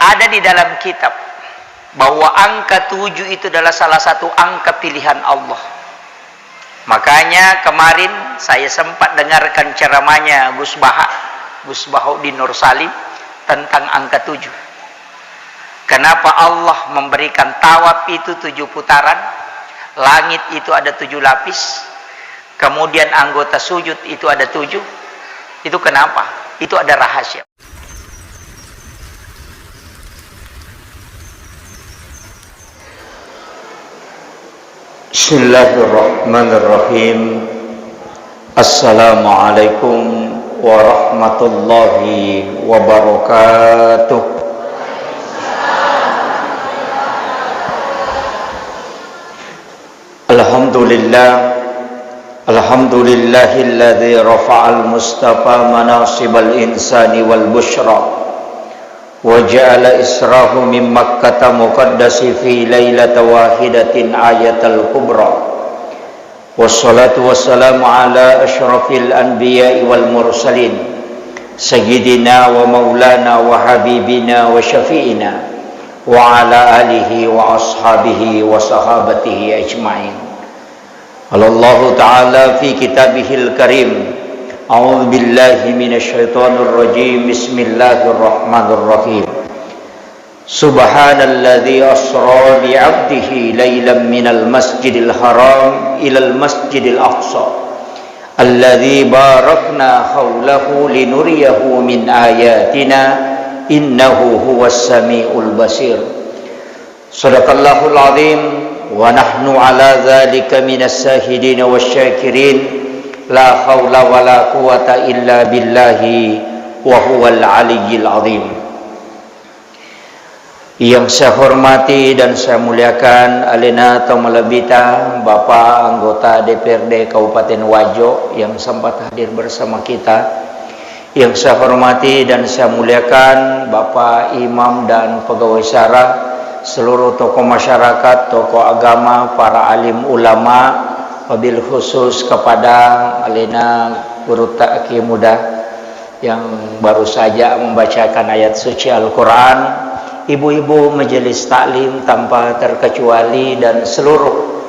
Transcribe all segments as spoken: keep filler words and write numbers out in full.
Ada di dalam kitab bahwa angka tujuh itu adalah salah satu angka pilihan Allah. Makanya kemarin saya sempat dengarkan ceramahnya Gus Baha, Gus Bahaudin Nur Salim, tentang angka tujuh. Kenapa Allah memberikan tawaf itu tujuh putaran, langit itu ada tujuh lapis, kemudian anggota sujud itu ada tujuh? Itu kenapa? Itu ada rahasia. Bismillahirrahmanirrahim. Assalamualaikum warahmatullahi wabarakatuh. Alhamdulillah. Alhamdulillahilladzi rafa'al mustafa manasibal insani wal busyra. Wa ja'ala israhu min Makkata muqaddasi fi lailata wahidatin ayatal kubra. Wassalatu wassalamu ala asyrafil anbiya'i wal mursalin, sayyidina wa maulana wa habibina wa syafi'ina, wa ala alihi wa ashabihi wa sahabatihi ajma'in. Qala Allahu ta'ala fi kitabihil karim, a'udzu billahi minasy syaithanir rajim. Bismillahirrahmanirrahim. Subhanalladzi asra bi 'abdihi lailan minal masjidil haram ilal masjidil aqsa, alladzi barakna haulahu linuriyahu min ayatina, innahu huwas samiul basir. Sadaqallahul azim, wa nahnu ala dzalika minas syahidin wasy syakirin. La haula wala quwwata illa billahi wa huwal aliyyil azim. Yang saya hormati dan saya muliakan alena tau malebbita, Bapak anggota D P R D Kabupaten Wajo yang sempat hadir bersama kita. Yang saya hormati dan saya muliakan Bapak Imam dan pegawai syara, seluruh tokoh masyarakat, tokoh agama, para alim ulama, wabil khusus kepada alena Gurutta Aki Muda yang baru saja membacakan ayat suci Al-Quran, ibu-ibu majelis taklim tanpa terkecuali, dan seluruh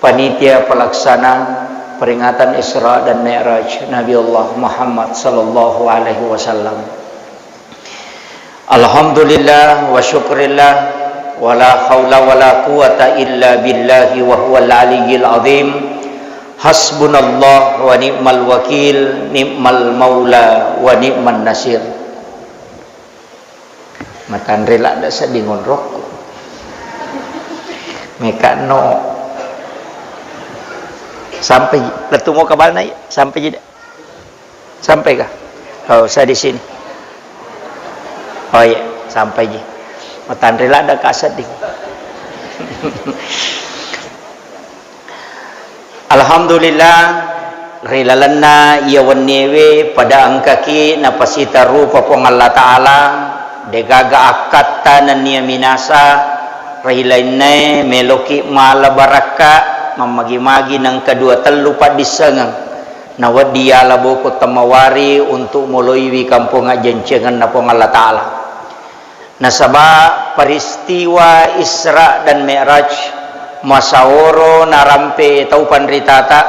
panitia pelaksana peringatan Isra dan Mi'raj Nabi Allah Muhammad sallallahu alaihi wasallam. Alhamdulillah wa syukrillah, wa la haula wa la quwata illa billahi wa huwal aliyyil azim. Hasbunallah wa ni'mal wakil, ni'mal maula wa ni'man nasir. Matanre ladde sedding onrokku. Mekano. Sampai lettu mo kabalna, iya? Sampai ji, dek? Sampai kah? Oh, saya di sini. Oh iya, sampai ji. Matanre ladde ka sedding. Alhamdulillah, ri lalenna iya wenniewe pada engkaki napasita rupa Puang Allah Ta'ala, degaga akkatta nennia minasa, ri lainnae meloki mala barakka, mammagi-magi nengka dua tellu paddissengeng, nawedding yala boko temmawari untuk moloiwi kampong ajjancengenna Puang Allah Ta'ala. Nasaba peristiwa Isra dan Mi'raj masaoro narampe tau panritata,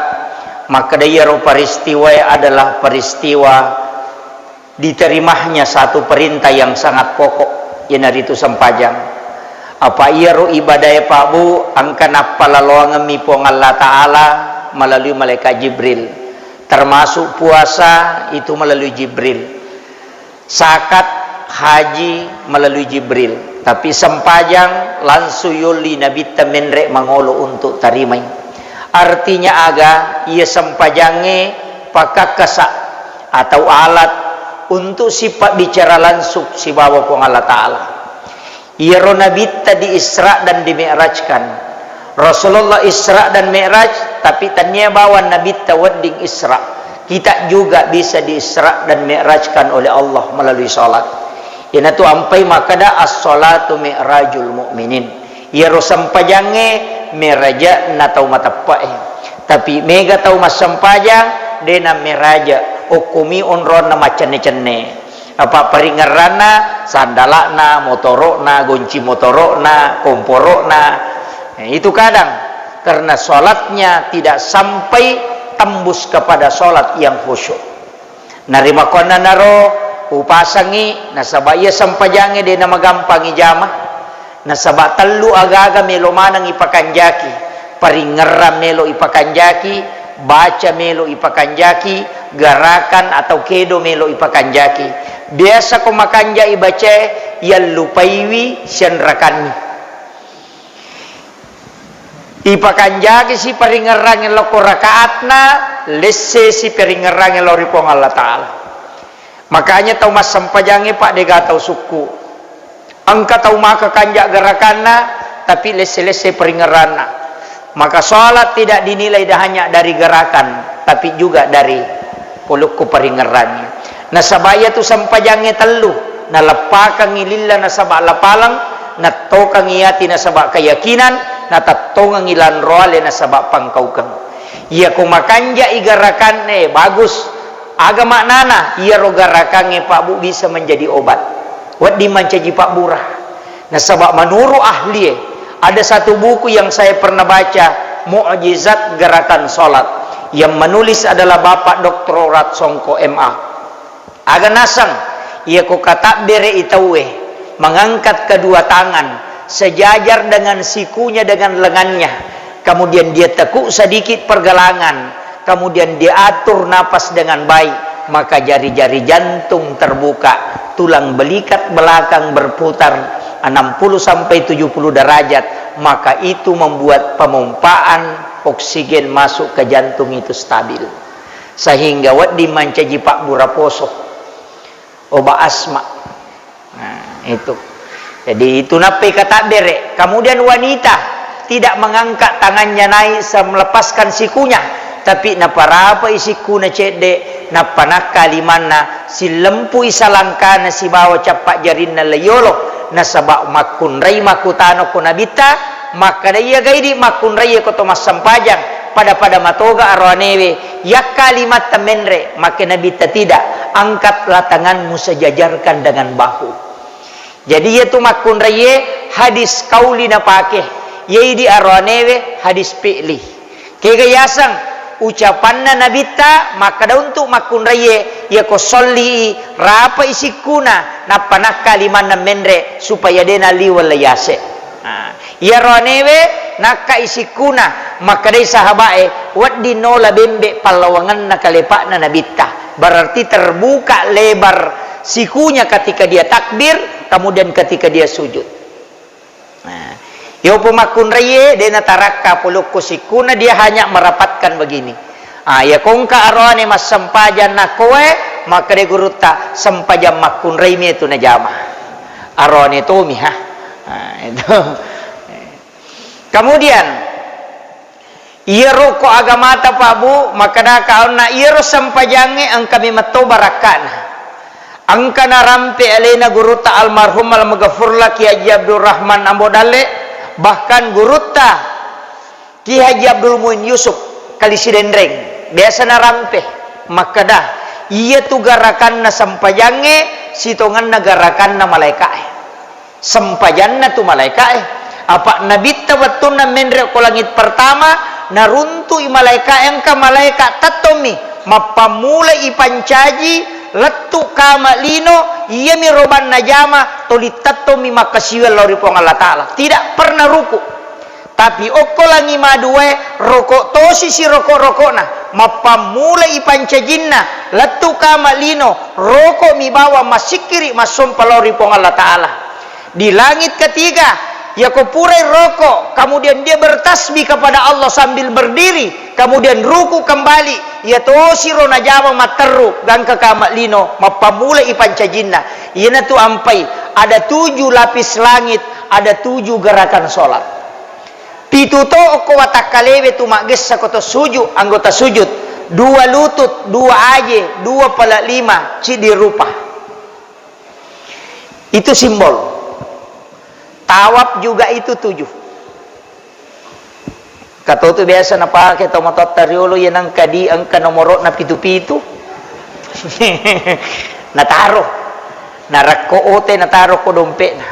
makkeda iyaro peristiwae adalah peristiwa diterimanya satu perintah yang sangat pokok, iyanaritu sempajang. Apa iyaro ibadae, Pak Bu, engka nappalaloangemmi Puang Allah Ta'ala melalui malaikat Jibril, termasuk puasa itu melalui Jibril. Zakat, haji melalui Jibril, tapi sempajang langsung yolli Nabitta menre mangolo untuk tarimai. Artinya aga? Iya sempajangnge pakakkasa atau alat untuk sipabbicara langsung sibawa Puang Allah Ta'ala. Iyaro Nabitta di Isra dan di Mi'rajkan. Rasulullah Isra dan Mi'raj, tapi tania bawang Nabitta wedding Isra. Kita juga bisa di Isra dan Mi'rajkan oleh Allah melalui salat. Iyanatu ampai makkeda as-salatu mi'rajul mu'minin. Iyaro sempajangnge meraja'na tau mateppe'e. Tapi mega tau massempajang, dena meraja. Okkumi onronna maccenne-cenne. Apa paringerranna, sandala'na, motoro'na, gonci motoro'na, komporo'na. Eh, itu kadang karena sholatnya tidak sampai tembus kepada sholat yang khusyuk. Narimakkuannanaro upasangngi, nasaba iya sempajangnge de namagampang ijama. Nasaba tellu agaga melo maneng ipakanjaki, paringerrang melo ipakanjaki, baca melo ipakanjaki, gerakan atau kedo melo ipakanjaki. Biasa ko makanja ibacae, yallupaiwi sianrakanni. Ipakanjaki si paringerrangnge lokko rakaatna, lesse si paringerrangnge lao ri Puang Allah Ta'ala. Makanya tau massempajangnge, Pak, dega tau sukku. Engka tau maka kanja gerakanna, tapi lesse-lesse paringerranna. Maka sholat tidak dinilai dah hanya dari gerakan, tapi juga dari polokko paringerranna. Nasaba iyatu sempajangnge tellu, naleppakengngi lilla nasaba lapaleng, nattokengngi ati nasaba keyakinan, natettongengngi lanroale nasaba pangkaukeng. Iyako makanjai gerakanna, bagus. Aga maknana? Iyaro gerakangnge, Pak Bu, bisa menjadi obat. Wedding mancaji pabbura. Nasaba menurut ahlie, ada satu buku yang saya pernah baca, Mukjizat Gerakan Salat, yang menulis adalah Bapak Doktor Horat Songko M A. Aga naseng, iyako katabbere'i tauwe, mengangkat kedua tangan sejajar dengan sikunya, dengan lengannya, kemudian dia tekuk sedikit pergelangan, kemudian dia atur napas dengan baik, maka jari-jari jantung terbuka, tulang belikat belakang berputar enam puluh sampai tujuh puluh derajat, maka itu membuat pemompaan oksigen masuk ke jantung itu stabil. Sehingga wedding mancaji pabbura poso. Obat asma. Nah, itu. Jadi, itu nappai katabbere. Kemudian wanita tidak mengangkat tangannya naik, se-, melepaskan sikunya, tapi naparapai sikuna cedde, nappa nakka limanna, sillempui salangkana sibawa cappa jarinna laiyolo, nasaba makkunrai makkutana ko Nabitta, makkada, iya gaidi makkunrai ko to massempajang, pada-pada matoga aroanewe, yakka limatta menre, makke Nabitta, tidak, angkatlah tanganmu sejajarkan dengan bahu. Jadi, iyatu makkunraiye hadis kauli napake, iyaidi aroanewe hadis fi'li. Kega yaseng ucapanna Nabitta makkada untuk makkunraiye, iyako solli, rapai sikkuna, nappa nakka limanna menre, supaya dena liweng la yase. Nah, iyaro anewe nakkai sikkuna, makkedai sahabae, wedding nola bembe pallawangenna kalepa'na Nabitta. Berarti terbuka lebar sikunya ketika dia takbir, kemudian ketika dia sujud. Nah, yopo makkunraiye, de natarakka polokko sikkuna, dia hanya merapatkan begini. Ah, iya kongka aroane massempajang nakkoe, makkeda gurutta, sempajang makkunrai mi tu najama. Aroane tomi, ha. Ah, itu. Kemudian, iyaro ko agamata, Pak Bu, makkedaka onna iyaro sempajangnge engka memetto barakkana. Engka narampe alena gurutta almarhum almaghfurlah Kiai Haji Abdul Rahman Ambo Dalle, bahkan gurutta Kiai Haji Abdul Muin Yusuf Kali Sidenreng, biasa narampe makkeda, iyatu garakanna sempajangnge sitongenna garakanna malaeka'e. Sempajanna tu malaeka'e. Apa Nabitta wettunna menre ko langit pertama, naruntui malaeka'e, engka malaeka tettommi, mappammulai ipancaji lettu kama lino, iyami robanna jama, toli tettommi makkasiwiang lao ri Puang Allah Ta'ala. Tidak pernah ruku. Tapi okko langi maduae, roko tosi siroko-rokona, mappammulai ipancajinna, lettu kama lino, roko mi bawang massikkiri massompa lao ri Puang Allah Ta'ala. Di langit ketiga, yako purai roko, kemudian dia bertasbih kepada Allah sambil berdiri, kemudian ruku kembali, iya tosiro najama matteru, gangka kama lino, mappammulai ipancajinna. Iyanatu ampai, ada tujuh lapis langit, ada tujuh gerakan sholat. Pitu to okko watakkalewe tu maggessa ko to sujud, anggota sujud, dua lutut, dua aje, dua pala lima, ciddi rupa. Itu simbol. Tawaf juga itu tujuh. Katotu biasa napake to matotta riolo, iya nengka di engka nomoro'na pitu-pitu. Nataro. Narekko ote nataro ko dompe'na,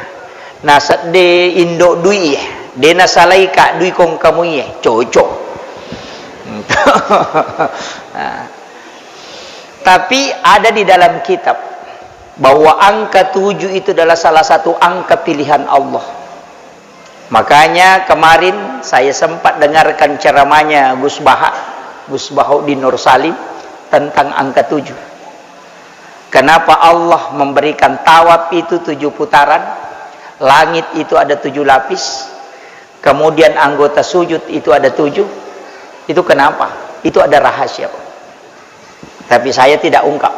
nasedde indo dui e, de nasalaika dui kongkamuie, cocok. Nah. Tapi ada di dalam kitab bahwa angka tujuh itu adalah salah satu angka pilihan Allah. Makanya kemarin saya sempat dengarkan ceramahnya Gus Baha, Gus Bahauddin Nur Salim tentang angka tujuh. Kenapa Allah memberikan tawaf itu tujuh putaran, langit itu ada tujuh lapis, kemudian anggota sujud itu ada tujuh? Itu kenapa? Itu ada rahasia, Pak. Tapi saya tidak ungkap.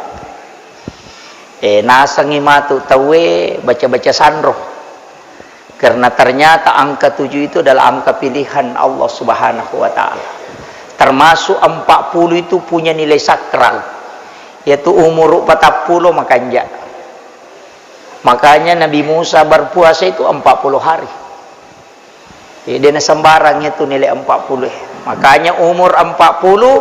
Eh, nasengi matu tauwe baca-baca sanro. Karena ternyata angka tujuh itu adalah angka pilihan Allah Subhanahu wa Ta'ala. Termasuk empat puluh itu punya nilai sakral, yaitu umur patappulo makanja. Makanya Nabi Musa berpuasa itu empat puluh hari. Jadi, dena sembarang itu nilai empat puluh. Makanya umur empat puluh,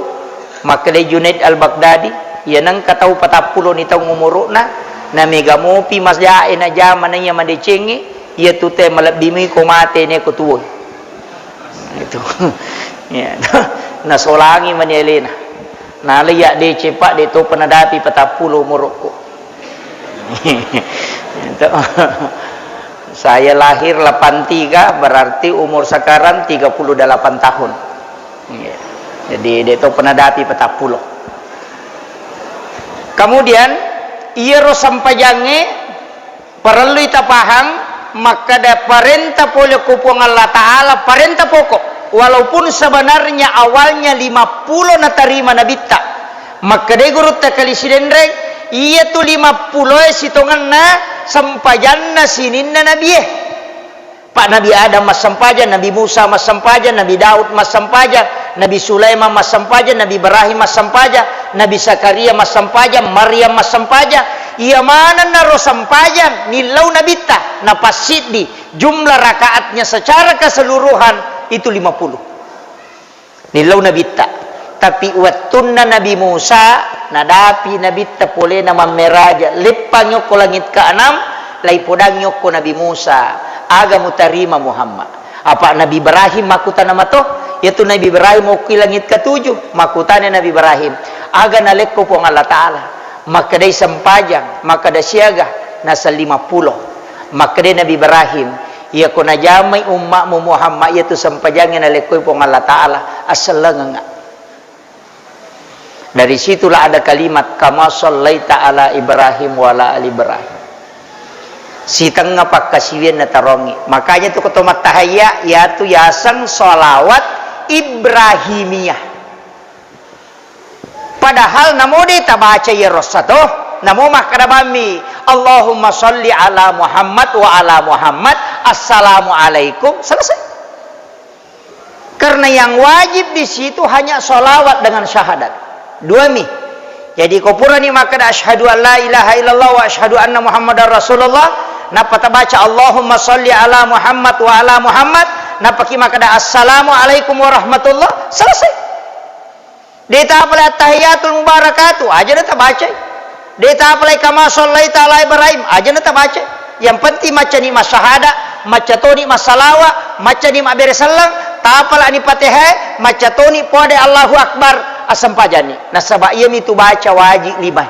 makkeda Junaid Al-Baghdadi, iya nengka tau patappulo ni taung umuru'na, na mega mopi majae na jama na iya madecengnge, iya tu te malebbi mi ko mate ne ko tuwoi. Itu. Ya. Nasolangi mani alena. Nala iya deceng, Pak, de topa nadapi patappulo umurukku. Itu. Saya lahir delapan tiga, berarti umur sekarang tiga puluh delapan tahun. Iya. Jadi, de topa nadapi patappulo. Kemudian, iyaro sempajangnge parellui tapahang makkeda parenta pole ko Puang Allah Ta'ala, parenta pokok. Walaupun sebenarnya awalnya lima puluh natarima Nabitta. Makkedai Gurutta Kali Sidenreng, iyatu lima puluh e sitongenna sempajanna sininna nabie. Pak, Nabi Adam massempajang, Nabi Musa massempajang, Nabi Daud massempajang, Nabi Sulaiman massempajang, Nabi Ibrahim massempajang, Nabi Zakaria massempajang, Maryam massempajang. Iya manenna ro sempajang nillau Nabitta, napassiddi jumlah rakaatnya secara keseluruhan itu lima puluh. Nillau Nabitta. Tapi wettunna Nabi Musa, nadapi Nabitta polena mammeraja, leppang yokko langit keenam, laipodangi yokko Nabi Musa, aga mutarima Muhammad? Apa Nabi Ibrahim makkutana mato, yaitu Nabi Ibrahim okki langit ketujuh, makkutana Nabi Ibrahim, aga nalekko Puang Allah Ta'ala? Makkedai sempajang, makkeda siaga, naseng lima puluh. Makkedai Nabi Ibrahim, iyako najamai ummakmu Muhammad iyatu sempajangnge nalekkoi Puang Allah Ta'ala, assellengengnga. Dari situlah ada kalimat, "Kama sallaita ala Ibrahim wa ala ali Ibrahim." Sitengnga pakkasiwianna tarongi. Makanya tu ko to mattahayya, iyatu yaseng sholawat Ibrahimiyah. Padahal namo de tabaca iyaro sato, namo makkeda bammi, "Allahumma sholli ala Muhammad wa ala Muhammad, assalamualaikum," selesai. Karena yang wajib di situ hanya sholawat dengan syahadat. Dua mi. Jadi, ko purani makkeda, "Asyhadu an la ilaha illallah wa asyhadu anna Muhammadar Rasulullah," nappa tabaca, "Allahumma sholli ala Muhammad wa ala Muhammad," nappaki makkeda, "Assalamualaikum warahmatullah," selesai. De tapalai attahiyatul mubarakatuh, aja na tabacai. De tapalai kama sallaita ala Ibrahim, aja na tabacai. Yang penting maccani massahada, macca toni massalawa, maccani mabbere selleng, tapalani Fatihah, macca toni poada Allahu Akbar, assempajanni. Nasaba iyami tu baca waji lima.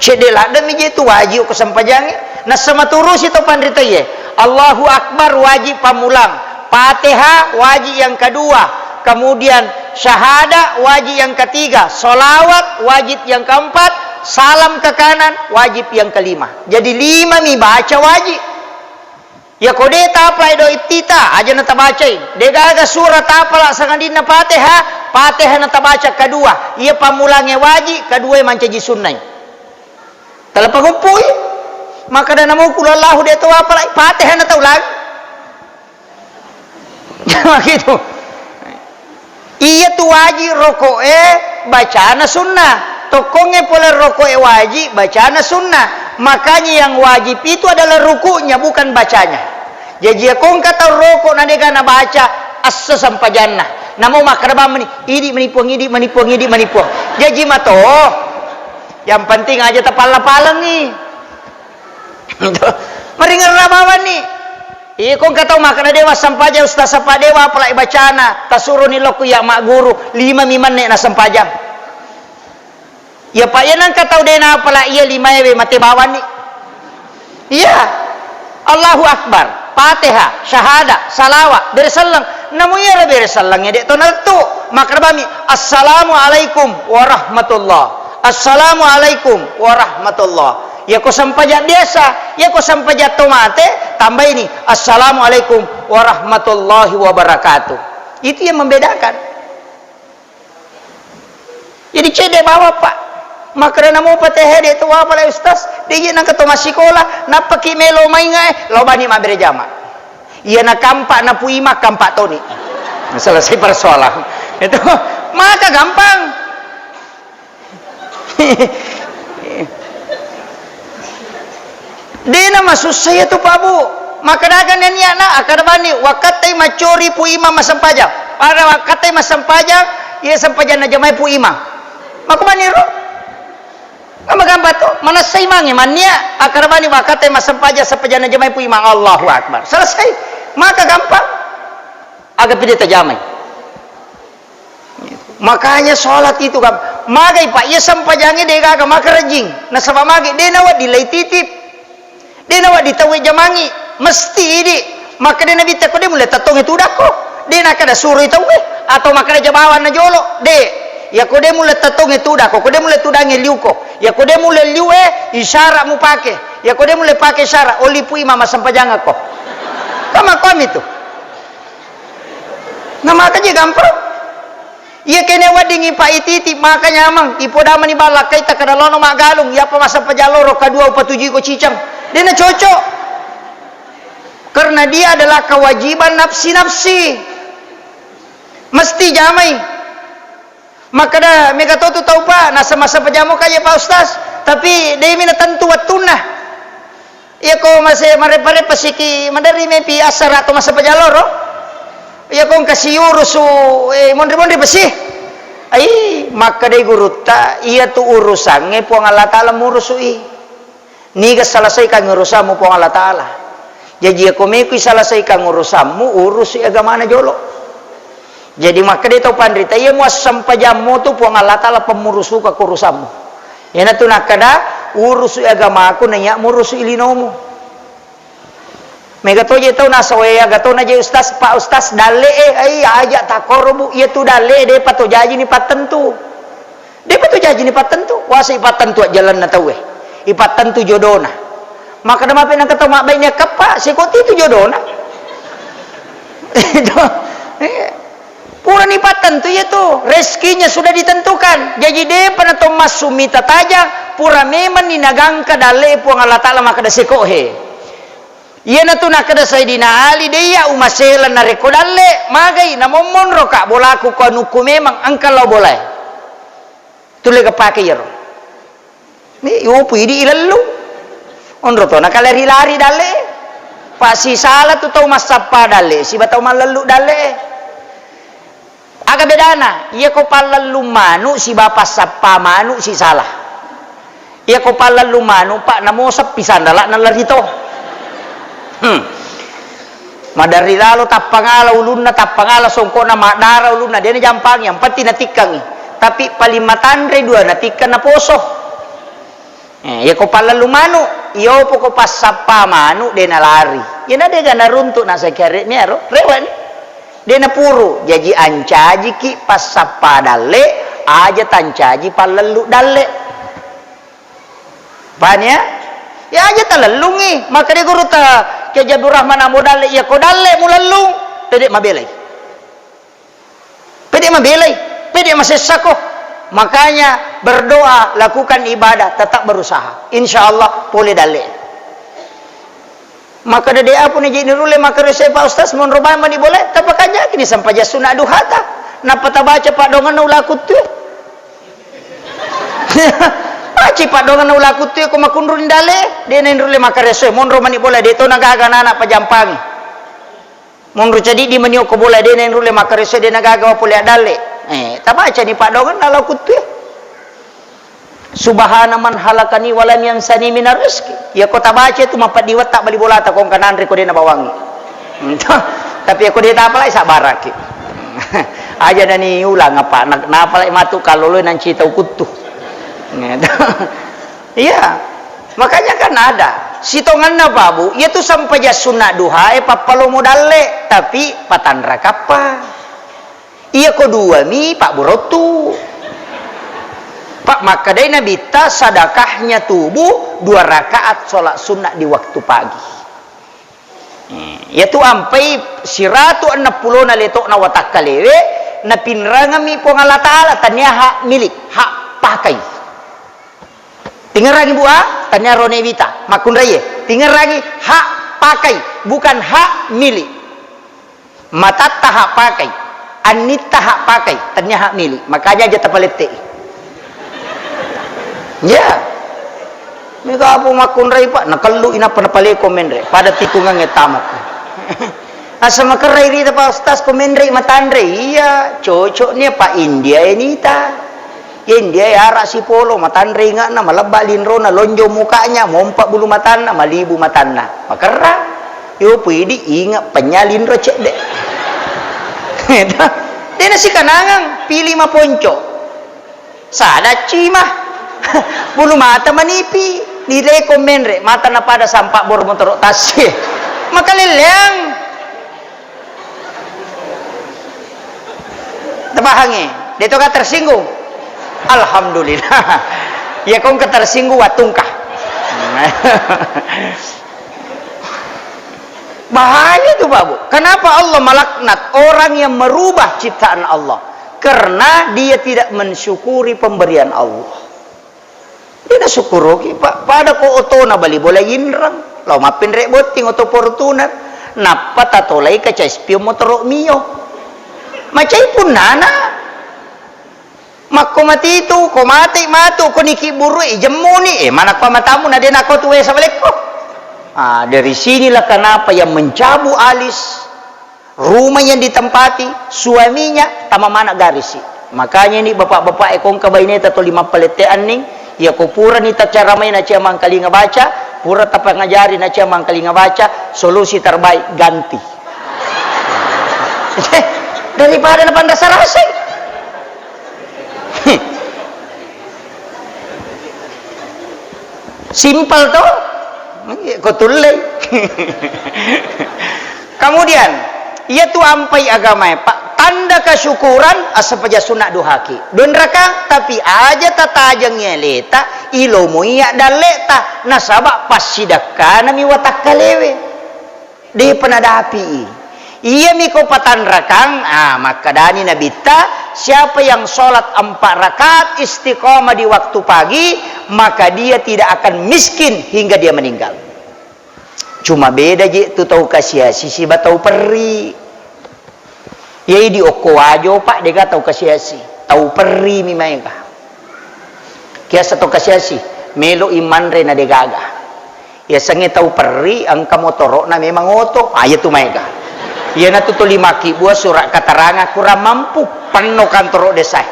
Cedde ladde mi je tu wajib ko sempajangnge. Nassa maturusi to panritaie. Allahu Akbar wajib pammulang. Fatihah wajib yang kedua. Kemudian syahadat wajib yang ketiga. Salawat wajib yang keempat. Salam ke kanan wajib yang kelima. Jadi lima mi baca wajib. Iyako de tapalai doa iftitah, aja na tabacai. De gaga surah tapala sangadinna Fatihah, Fatihah na tabaca kedua. Iya pammulangnge waji, kedua mancaji sunnai. Tala panguppui. Makkeda namo qul huwallahu de tau apalai, Fatihah na tau lagi. Gitu. Iya tu wajib roko'e, bacana sunnah. Tokkongnge pole roko'e wajib, bacana sunnah. Makanya yang wajib itu adalah rukuknya, bukan bacanya. Jaji iyako engka tau roko na dega nabaca esso sempajanna. Namo makkeda bang meni, idi meni Puang, idi meni Puang, idi meni Puang. Jaji mato. Yang penting aja tapalla-palengi. Maringerra bawanni. Iko engka tau makkeda dewa sempajang ustaz, apa dewa apalagi bacana, tasuroni lokku ya magguru, lima mi menne na sempajang. Ya, Pak, iya nengka tau de napala iya limaewe mate bawanni. Iya. Allahu Akbar, Fatihah, syahada, salawat, bere selleng. Namu iyaro bere sellengnge de to nalettu. Makkeda bami, "Assalamualaikum warahmatullah. Assalamualaikum warahmatullah." Yako sempajang biasa, yako sempajang to mate, tambaini, "Assalamualaikum warahmatullahi wabarakatuh." Itu yang membedakan. Jadi cedde bawa, Pak. Makkeda namo patehe de to wapala ustaz, de je nangka to massikola, nappaki melo mainga e, lo bani mabbere jama. Iya na kampak na puima kampak toni. Selesai persoalan. Itu maka gampang. Dena masussa iya tu, Pak Bu. Makkedaka nenniana, akkeda bani, wakkattai maccori pu imang massempajang. Pada wakkattai massempajang, iya sempajang najamai pu imang. Mako bani ro? Kan magampa to, manessa imangnge mannia, akkeda bani wakkattai massempajang, sempajang najamai pu imang. Allahu Akbar. Selesai. Maka gampang. Aga pide tajamai. Makanya sholat itu kan, magai Pak, iya sempajangnge de gaga makerejing. Nasaba magi de nawedding lai titip. De nawedding tauwe jamangi. Mesti idi. Maka de nabitta ko de mulle tattonge tudakko. De nakada suroi tauwe. Atau makkeda jabawang na jolo. De. Yako de mulle tattonge tudakko. Ko de mulle tudangnge liuko. Yako de mulle liue, isyarat mupake. Yako de mulle pake isyarat, oli pu imang massempajangakko. Kan makkuami tu. Na maka je gampang. Iya kene wedding ipa ititi maka nyameng, ipodamani ballakkai takkada lono maggalung, iyapa massempajang loro kadua upatujuiko ciceng. Dena cocok. Karena dia adalah kewajiban nafsi-nafsi. Mesti jamai. Makkeda mega to tu tau, Pak, nasa-, massempajang moka je, Pak Ustaz, tapi de mi natentu wettunna. Iyako mase marepa-repa siki maderri mepi assara to massempajang loro. Iyako engka siurusu, eh, monri-monri pesi. Ai, makkedai gurutta, iya tu urusangnge Puang Allah Taala murusui. Niga selesaikan urusammu Puang Allah Taala. Jaji, iyako mekui selesaikan urusammu, urusi agamana jolo. Jadi, makkeda tau panrita, iya muassempajammu tu Puang Allah Taala pemmurusuka ko urusammu. Iyanatu nakkeda, urusi agamaku, naiya murusi linomu. Mega to je tau nasawe, aga to na je ustaz, Pak Ustaz, dalle e, ai, aja takkoro, Bu, iya tu dalle e, depa to jajini pattentu. Depa to jajini pattentu. Wasa ipattentu ajjalenna tauwe. Ipattentu jodona. Makkeda mape nengka tau mabbaine kappa, sikotti tu jodona. Itu. Iya. Purani pattentu iya tu. Rezekinya sudah ditentukan. Jaji depa na to massu mita tajang, pura memang ni nagangka dalle Puang Allah Taala makkeda seko he. Iyanatu nakkeda Sayyidina Ali, de iya umasela narekko dalle, magai namommonro ka bolaku ko anukku memang engka lao bolae. Tulle ga pake iyaro. Ni upu idi ilellu. Onro to nakalari-lari dalle. Pasisala tu tau massappa dalle, siba tau mallellu dalle. Aga bedana? Iyako pallellung manu siba passappa manu sisala. Iyako pallellung manu, Pak, namoseppi sandala nalari to. Hmm. Maderri lalo tappangala ulunna, tappangala songkokna, maddara ulunna, de najampangi, yang penting natikkangi. Tapi paling matanre dua natikkang naposo. Eh, iyako pallellung manu, iyopo ko passappa manu de nalari. Iyana de ga naruntuk nasakare miaro, rewani. De napuru, jaji ancajiki passappa dalle, aja tancaji pallellu dalle. Paham ya? Ya aja talellungi, makkeda gurutta Kiai Abdurrahman Ambo Dalle, iyako dalle mulellung, pede mabelai. Pede mabelai, pede masessako. Makanya berdoa, lakukan ibadah, tetap berusaha. Insya Allah pole dalle. Makkeda de apu ni je nirulle makkareso Pak Ustaz, monro bawang mani bolae, tapakanjaki ni sempajang sunat duhata. Nappa tabaca paddoangenna ula kuttue. Baca paddoangenna ula kuttue ko makunruni dalle, de na nirulle makkareso, monro mani bolae, de to nagaga nana pajampangi. Monro cadiddi mani okko bolae, de na nirulle makkareso, de nagaga wa pole addalle. Eh, tabacani paddoangenna ula kuttue. Subhana man halakani walam yansani minar rizki. Iya ko tabaca itu mapeddi wetta bali bolata ko engka nanre ko de nabawangi. Tapi iya ko de tapalai sabbaraki. Aja nani ulang apa, na-, napalai matu kaloloi nanci tau kuttu. Iya. Makanya kan ada sitonganna, Pak Bu, iya tu sampajang sunna duha e pappalomo dalle, tapi patanra kappa. Iya ko dua mi, Pak Bu, rottu. Pak, makkedai Nabitta, sadakahnya tubuh dua rakaat sholat sunnah di waktu pagi. Eh, iya tu ampai siratu enneng pulona letokna watakkalewe, napinrangami Puang Allah Ta'ala, tania hak milik, hak pakai. Tingerangi, Bu, ah, tania rone wita, makkunraie. Tingerangi, hak pakai, bukan hak milik. Matatta hak pakai, annitta hak pakai, tania hak milik. Makanya aja tapalette. Ya. Mega apa makkunrai, Pak? Nakellu inapa napaleko menre. Pada tikungangnge tamak. Asa makerrai rita, Pak Ustaz, ko menre matanre. Iya, cocok nia, Pak, India enita. Yen dia yara sipolo, matanre inga'na, malebba linrona, lonjong mukanya, mompa bulu matanna, malibu matanna. Makerra. Yo pidi inga penya linro cedde. Dena sikanangang, pili maponco. Sada cima. Bulu mata manipi, nileko menre, mata napada sampak bor motoro tassi. Makaleleang. Tapahangi? Detoka tersinggung? Alhamdulillah. Ya kongka tersinggung watungka. Bahaya itu, Pak Bu. Kenapa Allah melaknat orang yang merubah ciptaan Allah? Karena dia tidak mensyukuri pemberian Allah. Dena sukkuruki, Pak. Pada ko otona bali bola inreng. Lao mappinre botting oto Fortuner. Nappa tatolai kaca spion motoro Mio. Macai punnana. Makko matitu, ko mate matu, ko niki burui, jemmuni. Eh, mana ko matamu na dena ko tuwe sabalekko. Ah, dari sinilah kenapa yang mencabut alis rumah yang ditempati suaminya tama mana garisi. Makanya ini bapak-bapak e kongka baineta toli mappalette anning, iya ko purani tacaramai nacia mangkalinga baca, pura tapangajari nacia mangkalinga baca, solusi terbaik ganti. Daripada napanrasa-rasai. Simpel to? Ko tullei. Kemudian, iya tu ampai agamae, Pak, tanda kesyukuran, assepaja sunna duhaki. Dua rakaat, tapi aja tatajengi aleta, ilomoi iya dalleta, nasaba passidakkanami watakkalewe. Depa nadapi'i. Iyami ko patanrakang, ah, makkedani Nabitta, siapa yang sholat empat rakaat istiqamah di waktu pagi, maka dia tidak akan miskin hingga dia meninggal. Cuma beda je tu tau kasiasi siba tau perri. Iyai di okko Wajo, Pak, dega tau kasiasi, tau perri mi maega. Kiasa tau kasiasi, melo i manre na degaga. Yasengnge tau perri, engka motoro'na memang oto, ah, iyatu maega. Iyanatu tuli makkibua surat keterangan kurang mampu, penno kantoro desae.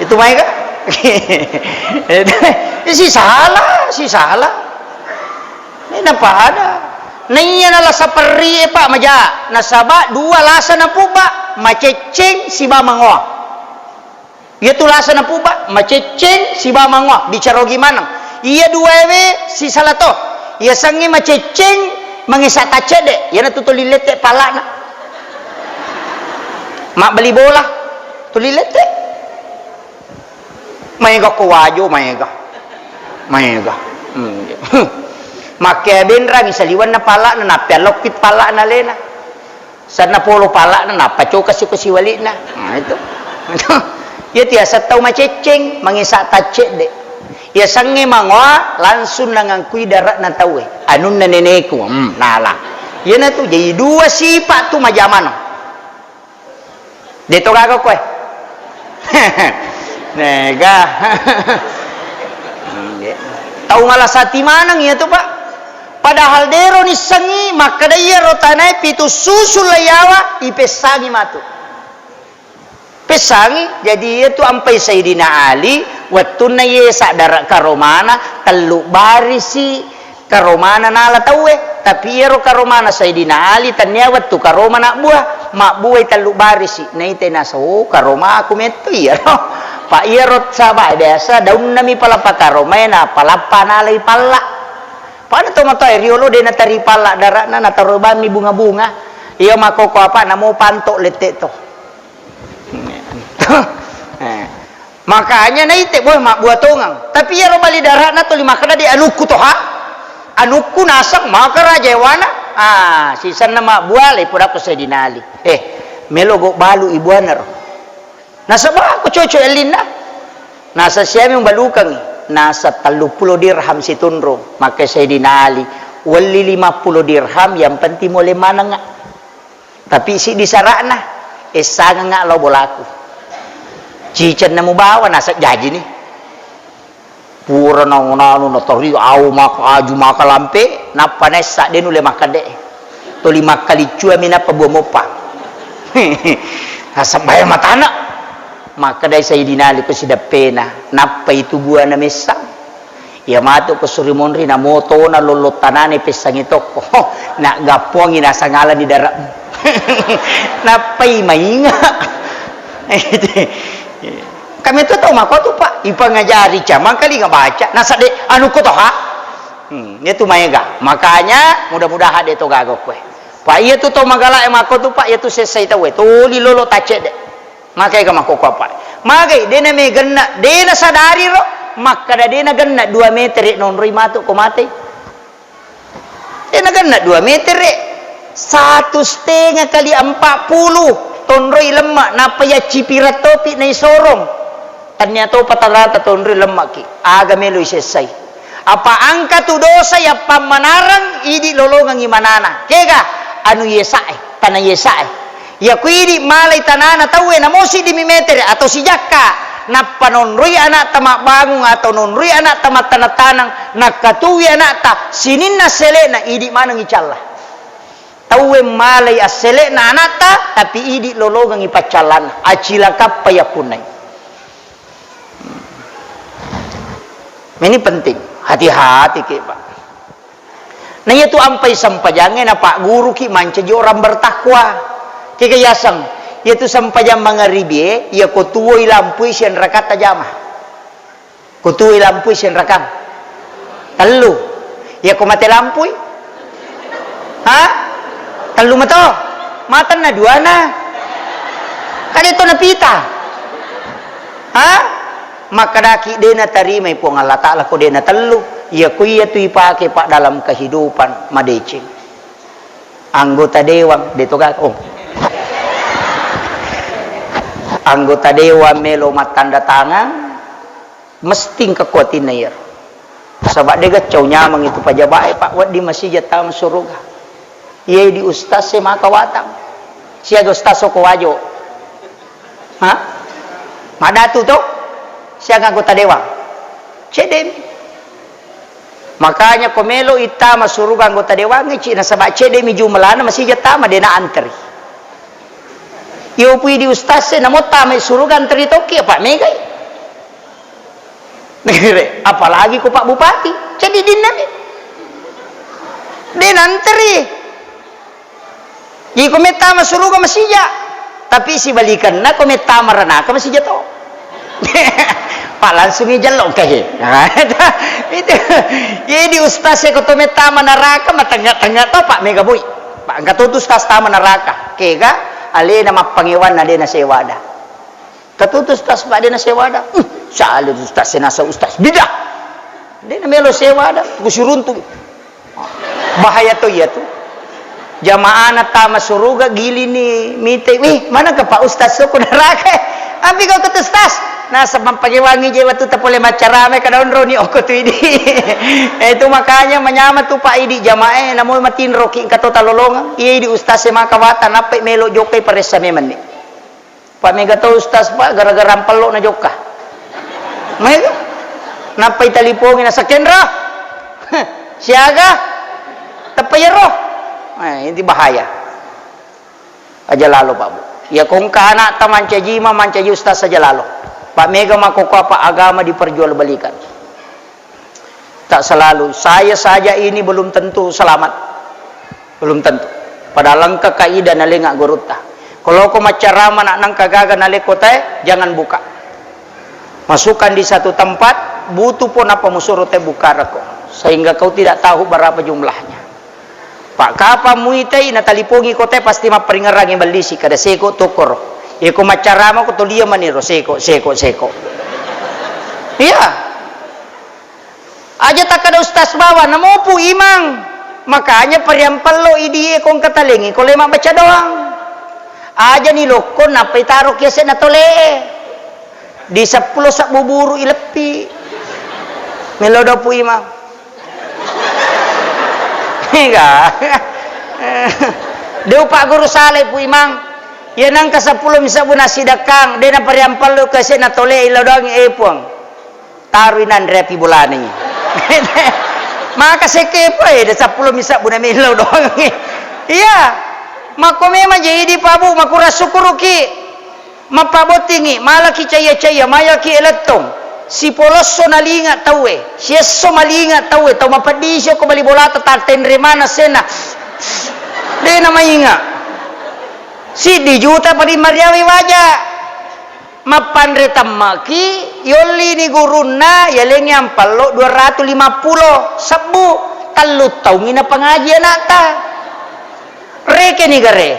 Itu maega. Itu, eh, si salah, si salah. Ini pada. Naiya nalasa perri e, Pak, maja. Nasaba dua lasa napubba, macecceng siba mangoa. Iyatu lasa napubba, macecceng siba mangoa, bicara ogi maneng. Iya duaewe sisala to. Yasengnge macecceng mangesa taccedde, iyanatu tuli lette palla'na. Mabbali bola, tuli lette. Maega ko Wajo, maega. Maega. Hmm. Makkea benrangi saliwenna palla'na, nappeallokkit palla'na alena. Sanna polo palla'na, nappa coka siko siwali'na. Nah, itu. Iya tiasa tau macecceng, mangesa taccedde. Yasengnge mangoa, langsung nangangkui dara'na tauwe. Anunna neneku, hmm, nala. Iyanatu, jadi dua sipa tu majamano. Deto gaga koe. Nega. Tau malasati maneng iyatu, Pak. Padahal dero nissengi makkeda iyaro tanae pitu susu laiyawa ipessangi matu. Pessangi, jadi iyatu ampai Sayyidina Ali Wettunna iye saddara karomana, tellu barisi karomana nala tauwe, tapi iyaro karomana Sayyidina Ali tennia wettu karoma nabbua, mabbuai tellu barisi, naite nasa, "Oh, karomaku metto iyaro." Pa iyaro sabae biasa daunna mi palappa karomae, na palappa nalai palla. Pada to matoa riolo de natari palla darana, nataro bammi bunga-bunga. Iya makkoko apa namo panto lette to. Eh. Makanya naite boy mabbua tongeng. Tapi iyaro bali darana tuli makkeda de anukku toha. Anukku naseng maka raja ewana. Ah, sisenna mabbua le pudakko Sayyidina Ali. Eh, melo go balu ibuanaro. Nasaba ko cocok ellinna. Nasa siami umbalukangi. Nasa telluppulo dirham situnrung. Maka Sayyidina Ali, "Welli lima puluh dirham, yang penting mole manengnga. Tapi siddi sara'na, essangengnga lao bolaku." Cicenna mubawa, nasa jajini. Pura naunanu natari au maka aju maka lampe, nappa naessa de nulle makkedde. Toli makkaliccuami nappa bua moppa. Nasabbae matana. Makkedai Sayyidina Ali ko sideppena, nappa itu buana messa. Iya matu ko suri monri na motona lollo tanane pessangi tokko. Ho, na gappongi nasangalani dara'mu. Nappai mainga. Kami tu tau makotu, Pak. Ipangajari camang kali ngabaca. Nasa de anu ko toha. Hmm, iya tu maega. Makanya mudah-mudahan de to gaga koe. Pak, iya tu tau magala e makotu, Pak, iya tu sessai tau e. Tuli lolo tacedde. Makai ka makkokko apa? Magai, dena megenna, dena sadari ro, makkada dena genna dua meter nonroi matu ko matei. Dena genna dua meter, satu setengah kali empat puluh tonroi lemma, nappa yaccipireng topi naisorong. Tania topa tadata tonroi lemmaki, aga melo isessai. Apa angka tu dosa yappammanareng idi lolongengngi manana. Kega? Anu yesae, tana yesae. Iya ku idi malai tanana tauwe, namo siddimi metere atau sijakka, nappa nonroi anakta mabbangung atau nonroi anakta mattaneng-taneng, nakkatuwi anakta sininna assele'na, idi maneng icalla. Tauwe malai assele'na anakta, tapi idi lolongengngi paccallanna, acilakappa yappunnai. Ini penting, hati-hati ke, Pak. Na iyatu ampai sempajangnge napagguruki mancaji orang bertakwa. Kega yaseng, iyatu sempajang mangaribie, iya ko tuwoi lampui sianrakatta jama. Ko tuwoi lampui sianrakang? Tellu. Iya ko mate lampui? Ha? Tellu mato? Matenna duana. Kade to napita. Ha? Makkadaki de natarimai Puang Allah Ta'ala ko de natellu. Iya ko iyatu ipake, Pak, dalam kehidupan madeceng. Anggota dewan, de to gaga. Oh. Anggota dewan melo mattanda tangan, mesti engka kuatinna iyaro. Saba de gaccau nyameng itu pajabae, Pak, wedding masija tama suruga. Iye di ustaz e maka watang. Siaga ustaz oko wajo. Ha? Madatu to? Siaga anggota dewan. Cedemi. Makanya ko melo ittama suruga anggota dewan e, ci nasaba cedemi jumlana masija tama de na antri. Iyo pui di ustaz e namo tama suruga antri tokki apa megai. Apalagi ko Pak Bupati, jadi dinnami. De nanteri. Iko mettama suruga masija, tapi sibalikanna ko mettama ranaka masija to. Pak, langsung i jello ke. Itu. Jadi ustaz e ko to mettama naraka matengnga-tengnga to, Pak, mega boi. Pak, engka to tu ustaz tama naraka. Kega alena mappangewanna de nasewada. Katutu ustaz, Pak, de nasewada. Uh, sale ustaz, senasa ustaz. Bidah. De namelo sewada, kusiruntu. Bahaya to iya tu. Jamaahna tama suruga, gilini mite. Wih, mana ke Pak Ustaz, soko neraka? Ampi kau kata ustaz. Nasa mampangewangi je watu tapole macarame kada onroni oko tu idi. Eh, itu makanya manyama tu Pak idi jamaah, namo matinroki engka to talolongang. Iya idi ustaz e maka wata, nappai melo jokai paressa memang ni. Pak, mega to ustaz, Pak, gara-gara ampello na jokka. Mega. Nappai talipongi na, "Sakenra? Siaga? Teppa iyaro?" Eh, ini bahaya. Aja lalo, Pak, Bu. Ya, kongka anakta mancaji imam, mancaji ustaz, aja lalo. Pak, mega makkokkoe apa agama diperjualbelikan. Tak selalu. Saya saja ini belum tentu selamat. Belum tentu. Padahal engka kaidah nalenga gurutta. Kalau ko maccarama nak nangka gaga naleko tae, jangan buka. Masukkan di satu tempat, butuh pun apa musuro te buka rako. Sehingga kau tidak tahu berapa jumlahnya. Pak, kapang muitai natalipongi kote pasti mapparingerrangi ballisi kada seko tokoro. Iko maccarama ko tolia maniro seko, seko, seko. Iya. Aja takkada ustaz bawa namopu imang. Makanya pariampello idie kong katalengi ko le mabbaca doang. Aja ni lokko nappai taro kiase na tole. Di seppulo sebbu buru ileppi. Melo dopu imang. Ega. De upagguru salai Pu Imang. Iya nangka seppulo mi sebbu nasidakkang, de napariampello kese natole illau doangi, eh, Puang. Tarui nanre api bolani. Maka sekepo, eh, de seppulo mi sebbu na millau doangi. Iya. Makko memang jadi Pak Bu, makurang syukuruki. Mappabottingi, malaki caiya-caiya, mayaki elettong. Sipolosso nalinga tauwe, siesso malinga tauwe, tau mapeddisi okko bali bolata tattenre maneng senna. De namainga. Siddi juta padi mariawi waja. Mappanre temmaki, yollini gurunna, yalengi ampallo dua ratus lima puluh sebbu, tellu taungi napangaji anakta. Rekeni gare,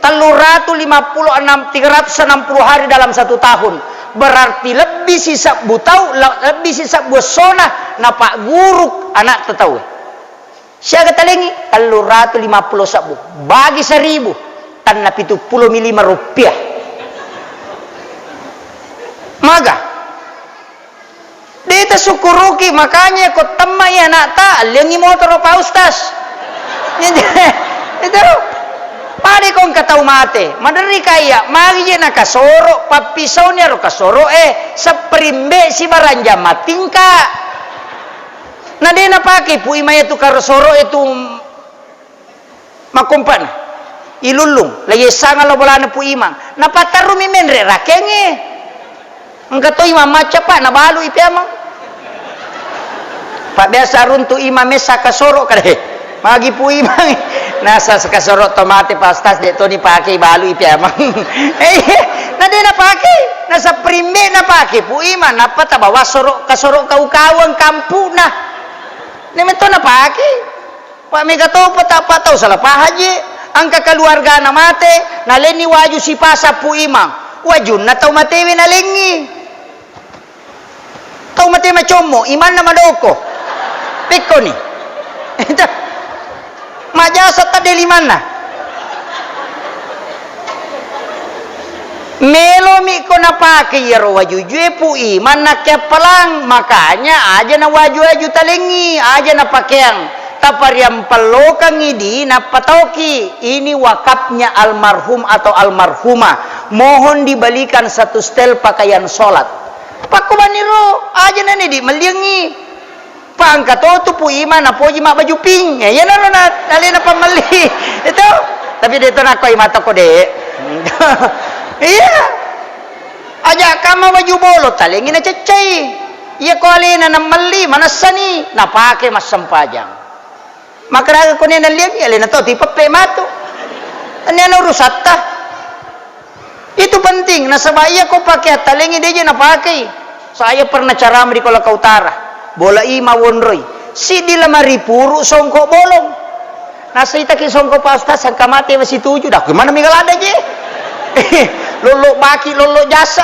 tellu ratus lima puluh enam, tiga ratus enam puluh hari dalam satu tahun. Berarti lebbi sisebbu tau, le-, lebbi sisebbu essona napagguru anakta tauwe. Siaga talengi? Tellu ratus lima puluh sebbu. Bagi seribu, tenna pitu puluh mi lima rupiah. Maga? De tasukkuruki, makanya ko temmai anakta, alliangi motoro, Pak Ustaz. Itu, pada ko engka tau mate, maderri kaya, magi je nakasoro, pappisauni aro kasoro, eh, sepperimbe sibarang jam matingka. Na de napake pui maya tu karosoro itu. Makkompana, ilullung, la yessanga lo bolana Pu Imang. Napattarumi menre rakengnge. Engka to imang macca, Pak, nabalui pi amang. Pak, biasa runtu imang messa kasoro kade. Magi Pu Imang. Nasa kasoro to mate, Pak Ustaz, de to nipake, ibalui pi amang. Eh, na de napake. Nasa primbe napake Pu Imang, nappa tabawa soro, kasoro kau-kauang kampuna. Ne meto napake. Pak, mega topa tappa tau salah pahang je. Engka keluargana mate, nalenni waju sipasang Pu Imang. Wajunna tau matewe nalengi. Tau mate macommo, imanna madoko. Pekkoni. Majasa tadde limanna. Melomi ko napake iyaro wajujue Pu Imang nakkeappalang, makanya aja nawaju-waju talengngi, aja napakeang, tapariampellokengngi di nappatoki. Ini wakafnya almarhum atau almarhumah, mohon dibelikan satu setel pakaian sholat. Pakkubaniro aja nani di melliangngi. Pangka to tu Pu Imang napoji mabbaju pink. Eh, iyanaro na, nalena pammelli. Itu. Tapi de to nakoi mata ko de. Iya. Aja kama baju bolo talengi naceccai. Iya ko alena namelli manessani napake massempajang. Makaraga ko nena liangi alena to tipeppe matu. Nena urusatta. Itu penting, nasaba iya ko pake attalengi deje napakei. Saya pernah ceramah di Kolaka Utara. Bola i mawonroi. Siddi lamari puru songko bolong. Nasaitaki songko Pak Ustaz, sangka mate masituju. Dah, kemana mi galada je? Lollo baki, lollo jasa.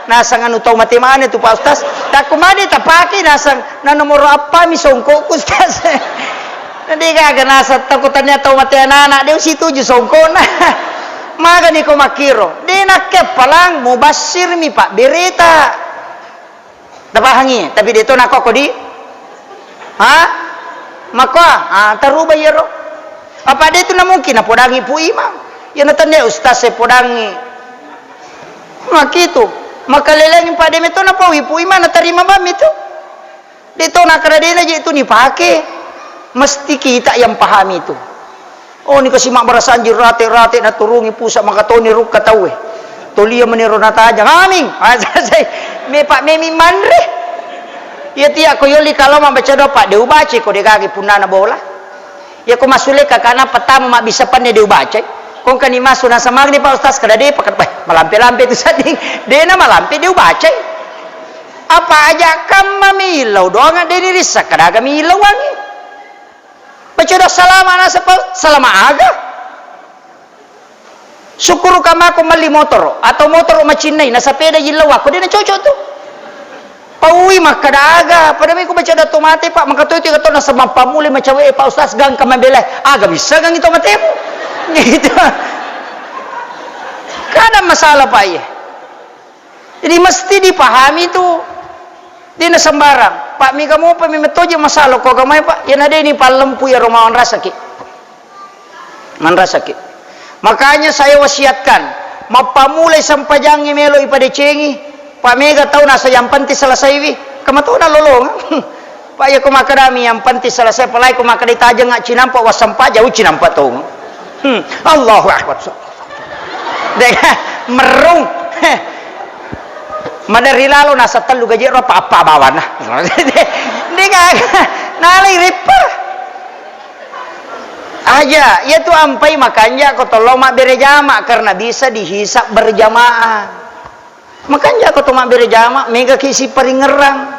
Nasang anu tau mate mana tu Pak Ustaz? Takku made tapake nasang na nomor apa mi songko Ustaz? Na de gaga nasang takku tania tau mate anak-anak, de usituju songkona. Magani ko makkiro, de nakkeappalang, mubassir mi pabbereta. Tapahangi, tapi de to nakko ko di? Ha? Makko, ah, taruba iyaro. Apa de tu na mungkin napodangi Pu Imang. Iya na tania ustaz e podangi. Makitu. Makalelengi pa de meto napaui Pu Imang natarima bammi tu. De to nakkaradena je tu nipake. Mesti kita yang pahami itu. Oh, ni kasi mabbarasanji rate-rate naturungi pusa makatoni rukka tauwe. Toli iya meniro natajang, amin. Ah, selesai. Mepa memi manre. Iya tiya ko yoli kalau mabbaca doa, Pak, de ubacai ko de gaga punnana bola. Iya ko masule kakana pertama mabbissa penne de ubacai. Kongkani masu naseng magni, Pak Ustaz, kada de, Pak, kada, bah, malampe-lampe tu sedding. De na malampe de ubacai. Apa aja kamma mi illau doang de ni rissa kada aga mi illauangi. Baca doa salama naseng, Pak, salama aga. Sukkuruka mako melli motoro, atau motoro macinnai, nasapeda yillau, akko de nacocok tu. Paui makkada aga, pada miko baca doa to mate, Pak, maka to itu kata nasaba pammulai macawe, Pak Ustaz, gangka mabela, aga bisa gangi to matemu. Gitu. Kada masalah, Pak, iya. Jadi mesti dipahami tu. Dena sembarang. Pak, mega mopa memang toje masalah ko agamae, Pak. Yana deni pallempu ya romawan rasaki. Manrasaki. Makanya saya wasiatkan, mappamulai sempajangnge melo ipadecengi, Pak, mega tau nasa yang penting selesaiwi, kamatona lolong. Pak, ya ko makkadami yang penting selesai, apalagi ko makkada tajeng cinampa wassempajang, ucinampa tong. Hmm, Allahu Akbar. Dega, merung. Madari lalo nasa tellu gaji ro apa, apa bawana. Dega, nalai ripper. Aja, iya tu ampai makanja ko tollo mabbere jama karena bisa dihisab berjamaah. Makanja ko to mabbere jama, mega ki siparingerrang.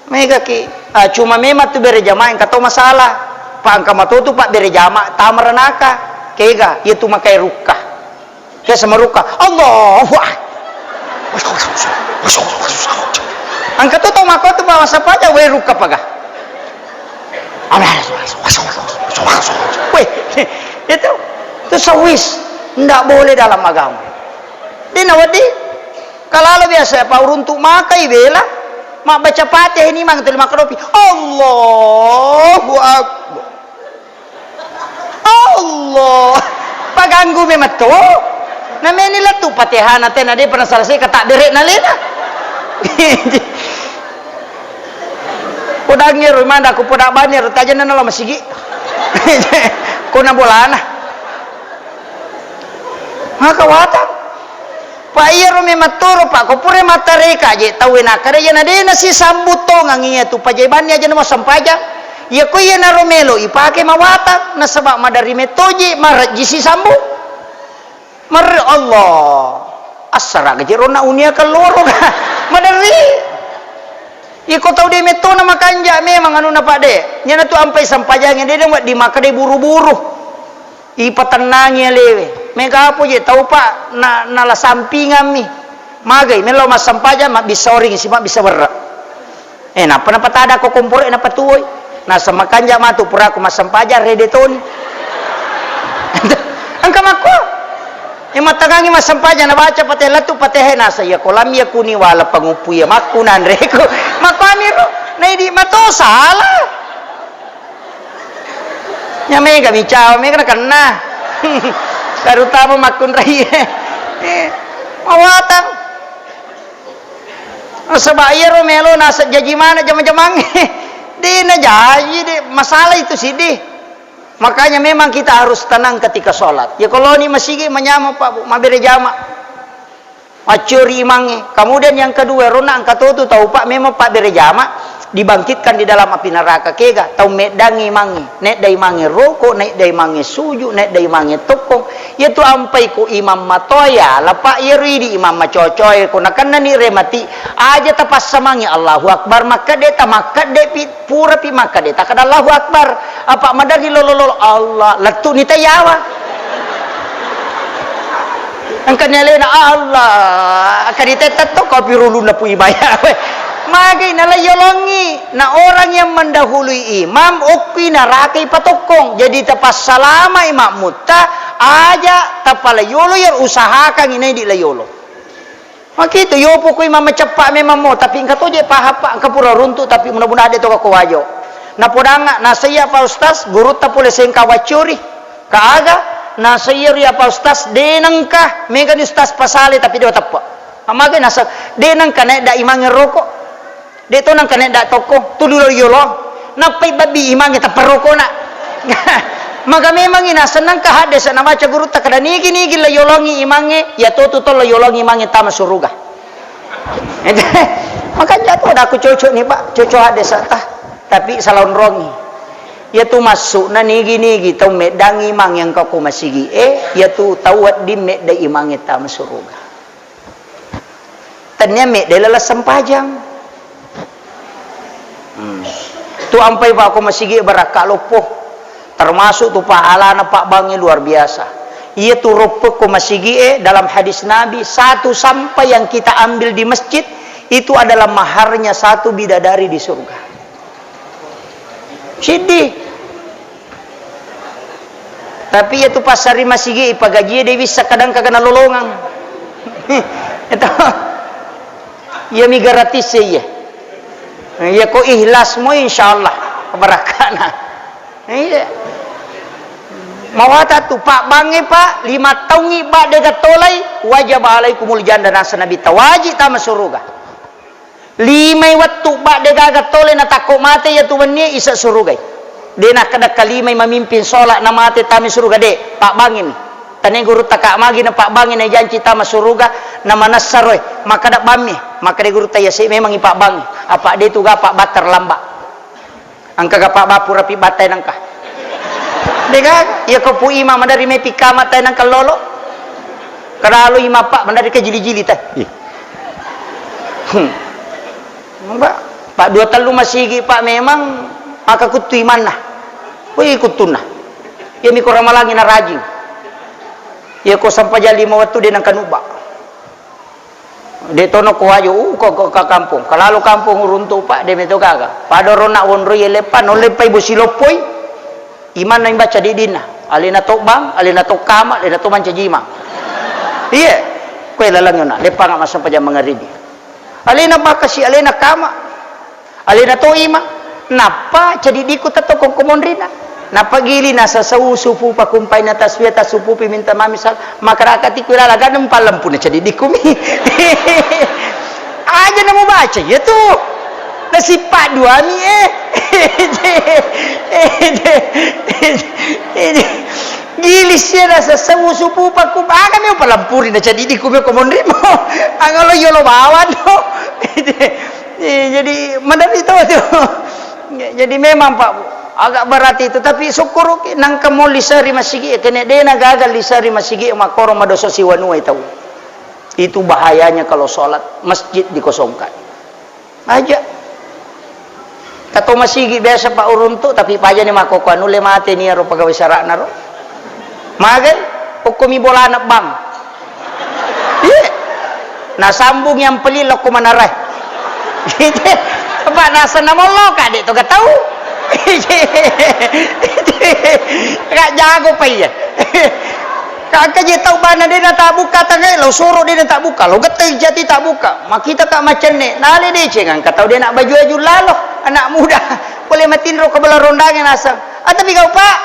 Mega ki, ah, cuma memang tu bere jama engka to masalah. Pa engka mato tu pa bere jama tamaranaka. Kega, iya tu makai rukka. Ke sama rukka. Allahu Akbar. Engka to to mako tu bawa sapaja we rukka paga. Weh, itu, itu sawis. Ndak boleh dalam agama. Dena wedding. Kalalo biasa pa uruntu makai bela. Mabbaca Fatihah ini mang tuli makadopi. Allahu Akbar. Allah. Paganggu memang to. Nameni lettu Fatihana tena de pernah selesai kata derek nalena. Podangnge ro manda ku poda bani ro tajana nalo masigi. Kona bolana. Maka watang. Pa iyaro memang toro, Pak, ko pura mattareka je tauwe nakkada iyana de nasisambung tongang iya tu pajae banni aja namo sempajang. Iya ko iyanaro melo ipake mawatang nasaba maderri mettoji marejji sisambung. Merre Allah. Assara gaji ronna unia kelloro. Maderri. Iko tau de mettona makanja memang anunna, Pak, de. Iyana tu ampai sempajangnge de, de wedding makkeda buru-buru. Ipatennangi alewe. Mega apa je tau, Pak, na, nala sampingammi. Magai, melo massempajang, mabbissa oring, si mabbissa werre. Eh, nappa napatada ko komporo, eh, napatuoi. Nasa makanja matu puraku massempajang, rede toni. Engka makko. Eh, mattangangi massempajang, nabaca Fatihah, lettu Fatihah, nasa iya kolam iya kuni wala panguppu iya makku nanreku. Makko amiro, naidi mato salah. Nya mega mi cawa, mega nakenna. Terutama makkunrai. Eh, mawatang. Saba iyaro melo naseng jaji mana jama-jamangnge. De najaji, de masalah itu siddi. Makanya memang kita harus tenang ketika sholat. Ya kalau ni masigi manyameng, Pak, Bu, mabbere jama. Maccuri imangnge. Kemudian yang kedua, ronna engka totu tau, Pak, memang pabbere jama dibangkitkan di dalam api neraka. Kega? Tau meddangngi imangnge, nedda imangnge roko, nedda imangnge suju, nedda imangnge tokkong. Iyatu ampai ko imang matoa yala, Pak, iyaro idi imang macocoe ko nakennani remati, aja tapassamangi Allahu Akbar, makkedde ta, makkedde pi, pura pi makkeda takkeda Allahu Akbar, apa maderri lolo-lolo Allah, lettu'ni tayawa. Engkani alena Allah, engkani tettetto ko pirulunna pui baya. Magai nalaiyolongi, na orang yang mendahului imam okki narakai patokkong. Jadi tapassalamai makmutta, aja tapala yolo ya usahakan inai di layolo. Makitu, yopo kui mamaceppa memang mo, tapi engka toje pahappa, engka pura runtu, tapi mudah-mudahan de to ko wajo. Napodangnga, nasaiya Pak Ustaz, gurutta pole sengka waccuri. Ka aga, nasaiya ri Pak Ustaz, de nengka, megani Ustaz pasale, tapi de teppe. Amage nasa, de nengka naedda imange roko. De to nengka naedda tokko, tulu lo yolo. Nappai babbi imange tappa rokona. Maka memangngi nasennangka haddesa nabaca gurutta kada nigi-nigi la yolongi imangnge, iya totu to la yolongi imangnge tama suruga. Makanja to da ku cocok ni, Pak, cocok haddesa tah. Tapi salaonrongi. Iya tu massuna nigi-nigi tau meddangi imang yang kau masigi e, iya tu tau wedding medda imangnge tama suruga. Tennia medde laleng sempajang. Hmm. Tu ampai pa ko masigi barakka loppo. Termasuk tu pahalana pabbangnge luar biasa. Iya tu roppo ko masigi e, dalam hadis Nabi, satu sampah yang kita ambil di masjid itu adalah maharnya satu bidadari di surga. Siddi. Tapi iya tu passari masigi, ipagajie de wissa kadang kagana lolongang. Itu. Iya mi gratis iya. Iya ko ikhlas mo, insyaallah barakkana. Iya. Mawata tu pabbangnge, Pak, lima taungngi ba de gattolai, wajib alaikumul janda, nasa Nabi tawaji tama suruga. Limai wettu ba de gaga tole natakko mate iya tu wennie isa surugai. De nakkeda kalimai mamimpin sholat na mate tama suruga de, pabbangngi mi. Tane gurutta ka magi na pabbangngi na janci tama suruga na manessa roe. Makkeda bammi, makkeda gurutta iya se memang i pabbangngi. Apa de tu ga pabbatta lamba. Engka ga pabbapu rapi battai nengka. De gaga, iya ko pu ima madari mepi kama tai nengka lolo. Kadalo ima pa madari ke jili-jili tai. Ih. Hmm. Mbak, Pak, dua tellu masigi, Pak, memang maka kuttu imanna. Wih, kuttunna. Iya mi ko ramalangi na rajing. Iya ko sampajang lima wettu de nengka nubba. De tono ko waju, uh, ko, ko, ka kampong. Kalalo kampong uruntu, Pak, de meto gaga. Pada rona wonroi leppa, no leppai bosi loppoi. Imanna imbaca didinna. Alena to bang, alena to kama, alena to mancaji imang. Iya. Koe laleng yona, leppa nga massempajang mangaribi. Alena bakasi, alena kama. Alena to imang. Nappa cediddiku tetto kongko monrina. Nappa gili nasasau sufu pakumpai na taswiyah tasufufi minta mami sal-, makarakati kuilala gadeng pallempu na cediddiku mi. Aja na mubaca, iya tu. Nasippa duami, eh. Gili sia nasasau sufu pakum-, aga mi upalampuri na cediddiku mi ko monrimo. Angalo yolo bawang to. Eh, jadi, madami to tu. Jadi memang, Pak, Bu, agak berat itu, tapi syukur nangka mo lisa ri masigi, kene dena gagal lisa ri masigi, makoro madoso siwanuai tau. Itu bahayanya kalau sholat masjid dikosongkan. Aja. Kato masigi biasa, Pak, uruntu, tapi pajani makkokkoe nulle mate ni aro pegawai sara'na ro. Magai, okkomi bolana bang. Iya. Nasambung yang peli lokko manarae. Pak, naseng namollo ka, de to gatau. Kak jago pa iya. Kak je tau bana de na tabuka tangai, lo soro de na tabuka, lo gette jati tabuka. Makita ka macenne, nale deceng angka tau de na baju-aju lalo, anak muda. Pole matinro ke bela rondange naseng. Ah, tapi kau, Pak,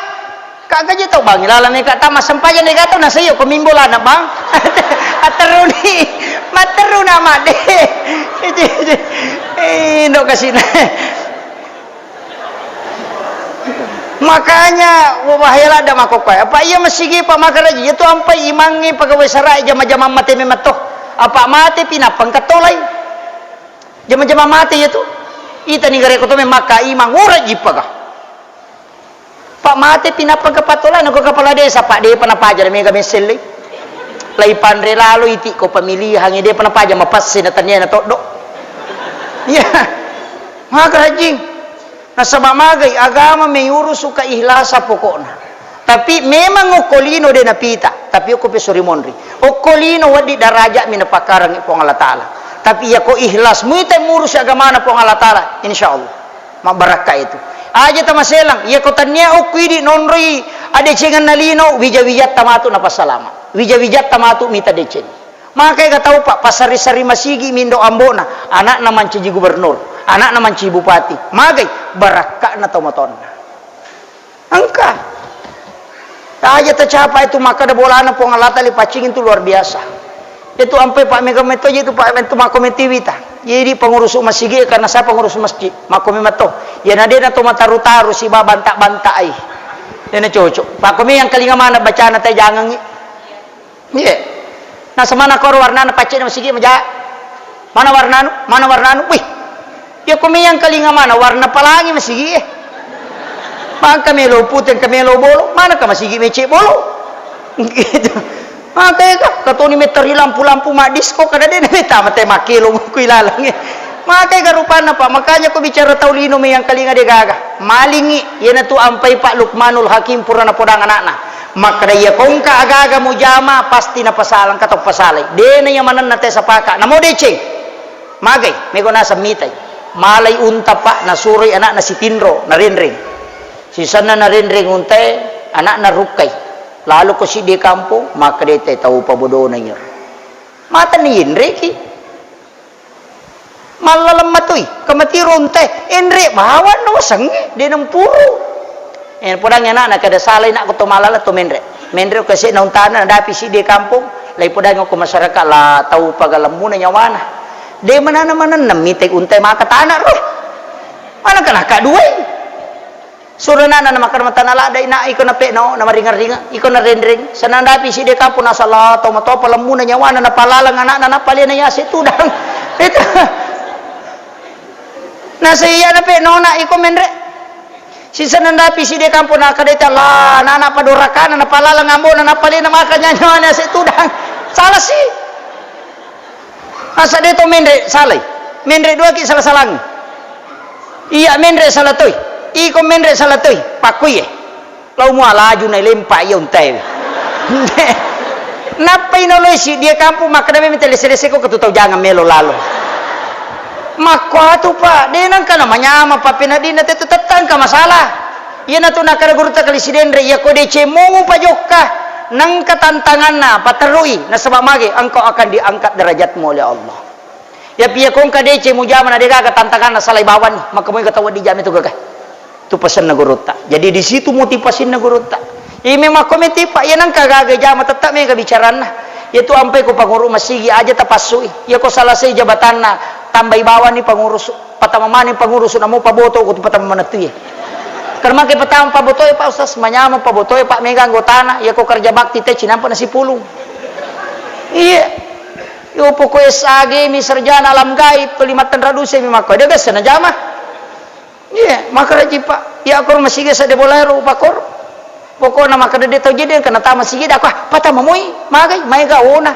Kak gaji tau bangi lala meka tama sempajang de gatau nasaiyo ko mimbolana bang. Aterruni, matterru nama de. Eh, no kasina. Makanya, wah, bahaya ladda makkokkoe. Apa iya masigi pa makaraji, iya tu ampai imangnge pegawai sarai jama-jamang mate memang to. Apa mate pi nappa engka tolai. Jama-jamang mate iya tu. Itani gare ko to memang makka imang ura jippaga. Pak mate pi nappa engka patolai, nako kepala desa, Pak, depa napaja mega messellei. Lai panre lalo iti ko pemilihan, depa napaja mapasse na tania na toddo. Iya. Maka hajing. Nasaba magai agama meiurusu keikhlasan pokokna. Tapi memang okko lino de napita, tapi okko pesori monri. Okko lino wedding daraja mi napakkarangi Puang Allah Taala. Tapi iya ko ikhlas, muita murusi agamana Puang Allah Taala, insya Allah. Mabbarakka itu. Aja tamaselang, iya ko tania okko idi nonroi adecengenna lino, wija-wijatta matu napasalama. Wija-wijatta matu mita deceng. Maka ega tau, Pak, pasari-sari masigi mindo ambona, anakna mancaji gubernur, anakna mancaji bupati. Magai barakka'na tau matonna. Engka. Aja tacapa itu makkada bolana Puang Allah Taala paccing itu luar biasa. Itu ampe Pak mega metto itu Pak metto makko metiwita. Jadi pengurus masigi karena saya pengurus masjid, makko memetto. Ya nadena to mataru-taru siba banta-banta ai. Dena cocok. Pakko mi yang kalinga mana bacana te jangangi. Iya. Nasemana koro warnana pacce na masigi maja. Mana warnanu? Mana warnanu? Wih. Ya ko mi yang kalinga mana warna palangi masigi eh. Maka melo putih, ka melo bolo, mana ka masigi mece bolo. Gitu. Maka ya ka, katoni metteri lampu-lampu ma disco kada de na meta mate makelo kui lalang eh. Maka ya ka rupanna Pak, makanya ko bicara tau lino mi yang kalinga de gaga. Malingi, yana tu ampai Pak Lukmanul Hakim pura napodang anakna. Makkeda iya kongka agaga mujama pasti napasalang ka tau pasalai. De na iya manenna te sapaka. Namo deceng. Magai, mego naseng mitai. Malai unta Pak, nasuroi anakna sitinro, narenreng. Sisenna narenreng untae, anakna rukkai. Lalo ko siddi kampong, makkedai te tau pabodona iyaro. Matani yenreki. Mallaleng matoi, kamatiro untae, enre bawang na wasengnge, de nempuru. Eh, podangngi anakna kada salai nak ko to malala to menre. Menre ko se na untana nadapi siddi kampong, lai podangngi ko masyarakat la tau pagalemmuna nyawana. De manana manenna mitai untae maka tana ro. Mana kana ka duai. Suro nana na makkeda matana ladde na iko na pekno na maringa-ringa, iko na renreng. Senang dapi siddi kampong nasala to matopa lemmuna nyawana na palaleng anakna na palena yase tudang. Itu. Nasa iya na pekno na iko menre. Sisenna dapi siddi kampong nakkeda te, "Allah, nana padorakana, napalaleng ambona, napalena maka nyanyawana se tudang." Salah si. Asa de to menre salai. Menre dua ki salah-salang. Iya menre salah toi. Iko menre salah toi. Pakkuye. Lau mua laju na lempa iya untae. Nappai noloi siddi kampong makkeda memang te lese-lese ko ketu tau jangan melo lalo. Makkuatu, Pak, de nengka na manyameng, Pak, penadinna tetu tettangka masalah. Iyanatu nakkeda gurutta Kali Sidenre, iya ko deceng mo mupajokka, nengka tantanganna, paterrui, nasaba mage, engkau akan diangkat derajatmu oleh Allah. Yapi iya ko engka deceng mujama na degaga tantanganna salai bawanni, maka moi ka tau wedding jama tu gaga. Tu pasenna gurutta. Jadi di situ motivasinna gurutta. Iya memang ko metipa, iya nengka gaga jama tetap mega bicaranna. Iya tu ampai ko panguru masigi aja tapassui. Iya ko selesai jabatanna, tambai bawanni pangurus, patama mani pangurus namo paboto ko tu patama manetui. Karena mangke patama paboto e Pak Ustaz, manyama paboto e Pak mega anggotana, iya ko kerja bakti te cinampa nasipulung. Iya. Yo pokok S A G mi sarjana alam gaib, to lima tenra duse mi makko. Dia biasa najama. Iya, makkaraji, Pak. Iya, koro masigi sedde bolaero upakoro. Pokokna makkeda de tau jedde kana tama sigi dako, ah, patama moi, magai, maega ona.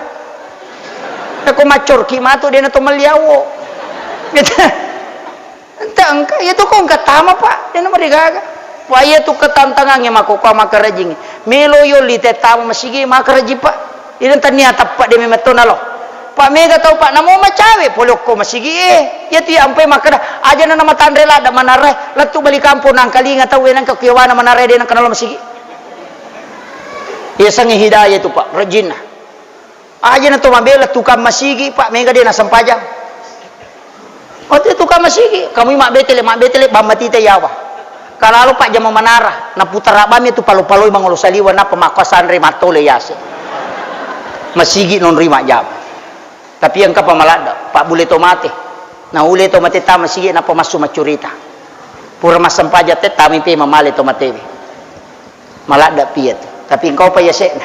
Dako maccorki matu dena to melliawo. Gitu. Ente engka, iya tu ko engka tama, Pak, dena marigaga. Wah, iya tu ketantangangnge makko ko makkarajingnge. Melo yolli te tama masigi makkaraji, Pak. Ida tania teppa de memang tona lo. Pak mega tau Pak namo macawe pole okko masigi e. Iya tu iya ampai makkeda aja na matanre ladda manarre lettu bali kampong nangkalinga tau e nangka kuyawana manarre de nangka nalo masigi. Iya sengi hidayah tu Pak rejinna. Aja na to mabela tukang masigi Pak mega de nasempajang. Ote tukang masigi, kamui mabbetele, mabbetele, bammatita yawa. Kalalo pajjama manara, naputara bammi tu palo-paloi mangolo saliwa, nappa makkuasanre mattole yase. Masigi nonri majjama. Tapi engka pa maladda, pabbulle to mate. Naule to mate ta masigi, nappa massu maccurita. Pura massempajang te, tami pe mamale to matewe. Maladda pi iyatu. Tapi engkau pa yase'na.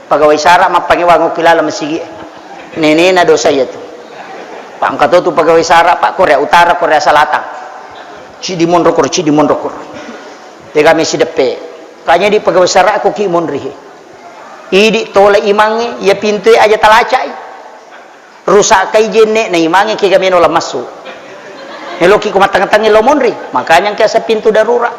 Pegawai sara mappangewang okki laleng masigi e. Nenena dosa iyatu. Pak engka to tu pegawai sara, Pak, Korea Utara, Korea Selatan. Ciddi monro koro, ciddi monro koro. Dega mesi deppe. Kanya di pegawai sara ko ki monri he. Idi tola imangnge, iya pintue aja talacai. Rusak kai jenne na imangnge kega meno la massu. Eloki ko matang-tangi lo monri, makanya engka asa pintu darurat.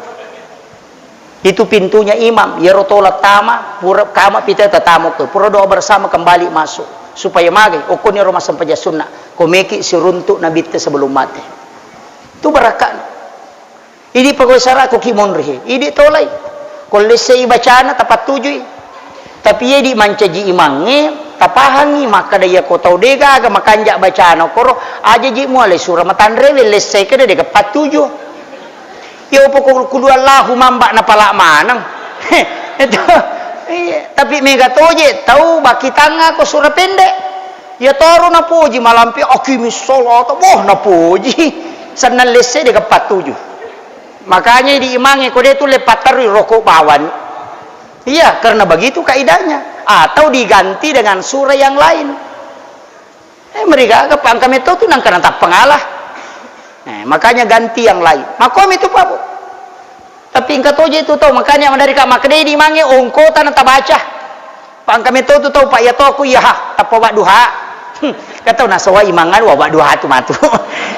Itu pintunya imam, iyaro tola tama, pura kama pita tatamo ko, pura doa bersama kembali masuk. Supaya magai, okkoni ro massempajang sunna, ko meki siruntuk nabitte sebelum mate. Itu barakakna. Idi pegawai sara ko ki monri he, idi tolai. Ko lessei bacana tapattujui. Tapi iya di mancaji imangnge, tapahangi, makkada iya ko tau degaga makanja bacana koro, aja ji muale sura matanrewe lessei kede dega pattuju. Iya upo ko kulu Allahu mamba napala maneng. Itu. Iya, tapi mega toje tau bakitanga ko sura pendek. Iya toro napoji malampe akimi salata, boh napoji. Sennang lessei dega pattuju. Makanya di imangnge ko de tulle patterui roko bawang. Iya, karena begitu kaidahnya. Atau diganti dengan surah yang lain. Eh, merigaga, pa engka metto tu nangka natappa ngalah. Eh, makanya ganti yang lain. Makomi tu, Pak, Bu. Tapi engka toje tu tau, makanya maderri ka makkedai di mange ongkota na tabaca. Pa engka metto tu tau, Pak, iya to aku, iya, ha, tappa wadduha. Hmm, ka tau nasawa imangan wa wadduha tu matu.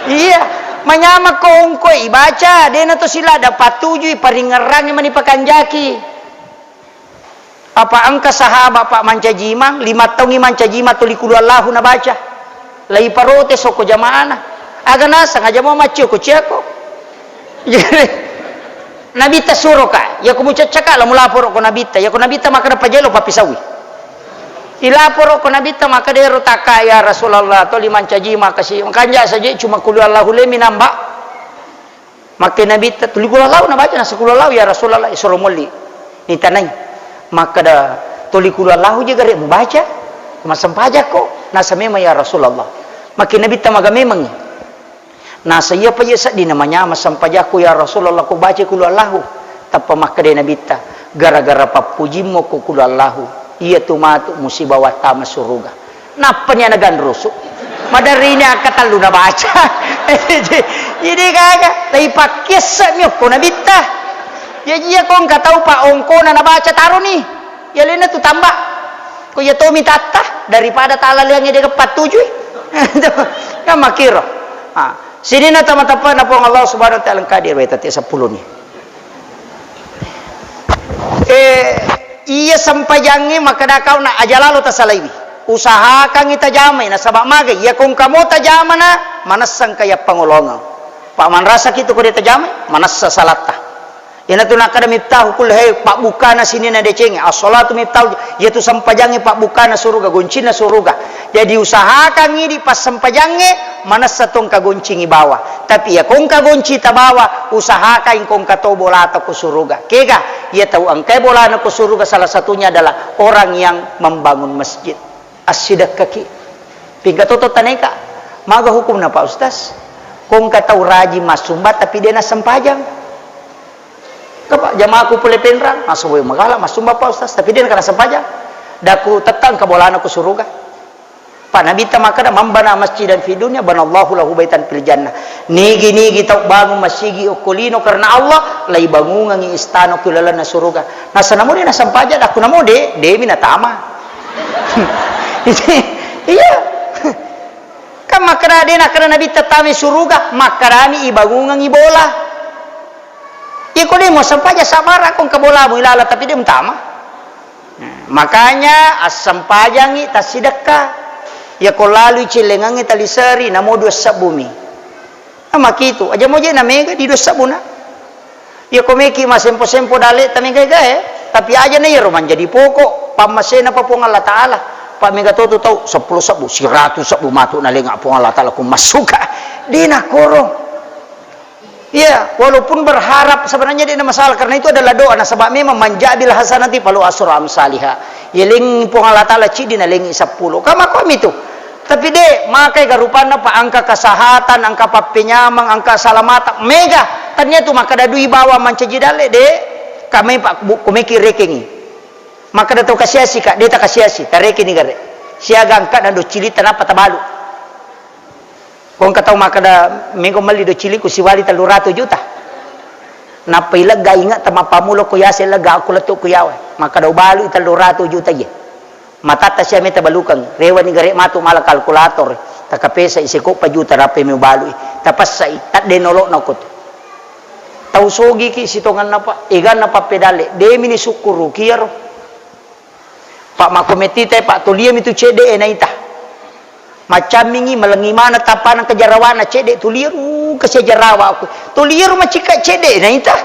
Iya, manyameng ko ongko ibaca, dena to sila da patujui paringerrangi mani pakanjaki. Apa engka sahaba, Pak, mancaji imang, lima taungngi mancaji imang tuli kulu Allahu nabaca. Laiparotes okko jamaana. Aga naseng aja mo maccio ko ciako. Nabitta suroka, yako mucaccaka la mulaporo ko nabitta, yako nabitta makkeda pajelo papisaui. Ilaporo ko nabitta makkeda ero takka ya Rasulullah, toli mancaji makasi, makanja saja cuma kulu Allahu lemi namba. Makke nabitta, tuli kulu Allahu nabaca, nasa kulu Allahu, ya Rasulullah, isoro molli. Nitanai. Makkeda, tuli kulu Allahu je gare mubaca, massempajakko. Nasa memang ya Rasulullah. Makke nabitta maga memangngi. Nasa iya pa iya sedding namanyameng sempajakku ya Rasulullah, ko baca kulu Allahu. Tappa makkeda nabitta, gara-gara pappujimmu ko kulu Allahu, iya tu matu musiba wattama suruga. Nappani ana ganrusu. Maderrini angka tellu nabaca. Jadi gaga, tapi pakkiasse'mi okko nabitta. Jaji iya ko engka tau pa ongkona nabaca taroni. Iya lena tu tamba. Ko iya tomi tatta daripada talaleangnge de pattujui. Kan makkiro. Ah, sininna tama-tapana Puang Allah Subhanahu wa Ta'ala engka di riwayat sepuluh ni. Eh, iya sempajangnge makkeda kau na aja lalo tasalaiwi. Usahakangngi tajamai, nasaba magai, iya ko engka mo tajamana, manessa engka yappangolongeng. Pa manrasaki tu ko de tajamai, manessa salatta. Iyanatu nakkeda miftahu kulli khair, pabbukana sininna decengnge. As-salatu miftahu, iyatu sempajangnge pabbukana suruga, goncinna suruga. Jadi usahakangngi di passempajangnge, manessa to engka goncingngi bawa. Tapi iya ko engka gonci tabawa, usahakan ko engka to bolata ko suruga. Kega, iya tau engkai bolana ko suruga salah satunya adalah orang yang membangun masjid. Assidekkaki. Pingka toto taneka. Maga hukumna Pak Ustaz? Ko engka tau rajin massumba tapi de nassempajang. Kapa jamaku pole penrang, massumba magala massumba Pak Ustaz, tapi de nassempajang. Daku tettang engka bolana ko suruga. Pak, Nabitta makkeda, "Man bana masjidan fi dunya, banallahu lahu baitan fil jannah." Nigi-nigi tau bangung masigi okko lino karena Allah, laibangungengngi istana okko lalenna suruga. Nasa namo de nassempajang, dakku namo de, demi natama. Iya. Kan makkeda de nakkeda Nabitta tamai suruga, makkedami ibangungengngi bola. Iko de muassempajang sabara ko engka bolamu ilala tapi de mutama. Nah, makanya assempajangngi tassidekka. Iya ko lalui cillengengnge taliseri, namo dua sebbumi. Nah, makitu, aja moje na mega di dua sebbuna. Iya ko meki masempo-sempo dale ta mega gae, tapi aja na iyaro manjadi pokok pammasena pa Puang Allah Taala. Pa mega to tu tau seppulo sebbu, siratu sebbu matu nalenga Puang Allah Taala ku massuka. De nakoro. Iya, walaupun berharap sebenarnya de na masalah karena itu adalah doa. Nasaba memang man jaa bil hasanati falahu asyru amsaliha. Yeleng Puang Allah Taala ciddi nalengi seppulo. Kama komi tu. Tapi de, makai garupanna pa engka kesehatan, engka pappenyameng, engka salamata. Mega, tania tu makkeda dui bawa mancaji dalle de. Kamai pa bu-, kumeki rekengi. Makkeda tau kasiasi ka, de takasiasi, tarekeni gare. Siaga engka na docilita nappa tabalu. Ko engka tau makkeda, "Mego melli dociliku siwali tellu ratu juta." Nappa ilegga inge temappamulo ko yase lega aku lettu ku yawa. Makkeda ubalui tellu ratu juta iye. Matatta sia meta balukeng. Rewani gare matu mala kalkulator. Takapesa iseko pa juta rape mi ubalui. Tapessai, tadde nolokna ko tu. Tau sogiki sitonganna pa, eganna pappedalle. Demi ni sukkuruki iyaro. Pak, makko mettita, Pak, toliami tu cedde e naita. Maccammingi, malengi mana tapana ke jarawana cedde, toliaru ke sia jarawa aku. Toliaru macikka cedde e naita.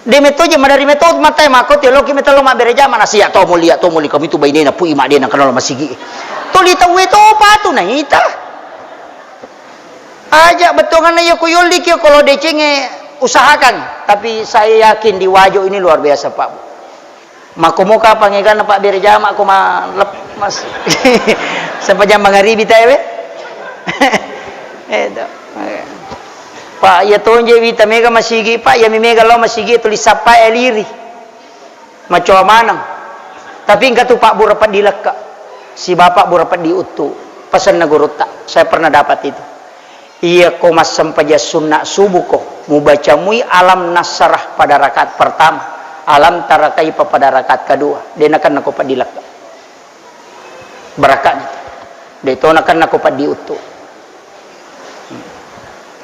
De metto je madari metto matai makko te loki metto lo mabbere jama na sia to mulia, to muli kami tu bainena pui madena kenal masigi. Toli tauwe to patu naita. Aja bettuanganna iyo ku yolliki iyo, kalau decengnge usahakan, tapi saya yakin di Wajo ini luar biasa, Pak. Makkomoka pangeganna pabbere jama ko ma-, lep-, mas-, sempajang mangaribi taewe. Edo. Pak, iya tonje wita mega masigi, Pak, iya mi mega lao masigi tuli sappa e liri. Macoa maneng. Tapi engka tu pabbura peddi lekka. Si bapak bura peddi uttu. Pesenna gurutta. Saya pernah dapat itu. Iya ko massempajang sunna subuh ko, mubaca mui alam nasrah pada rakaat pertama, alam tara kaifa pada rakaat kedua. De nakenna ko peddi lekka. Barakatna. De to nakenna ko peddi uttu.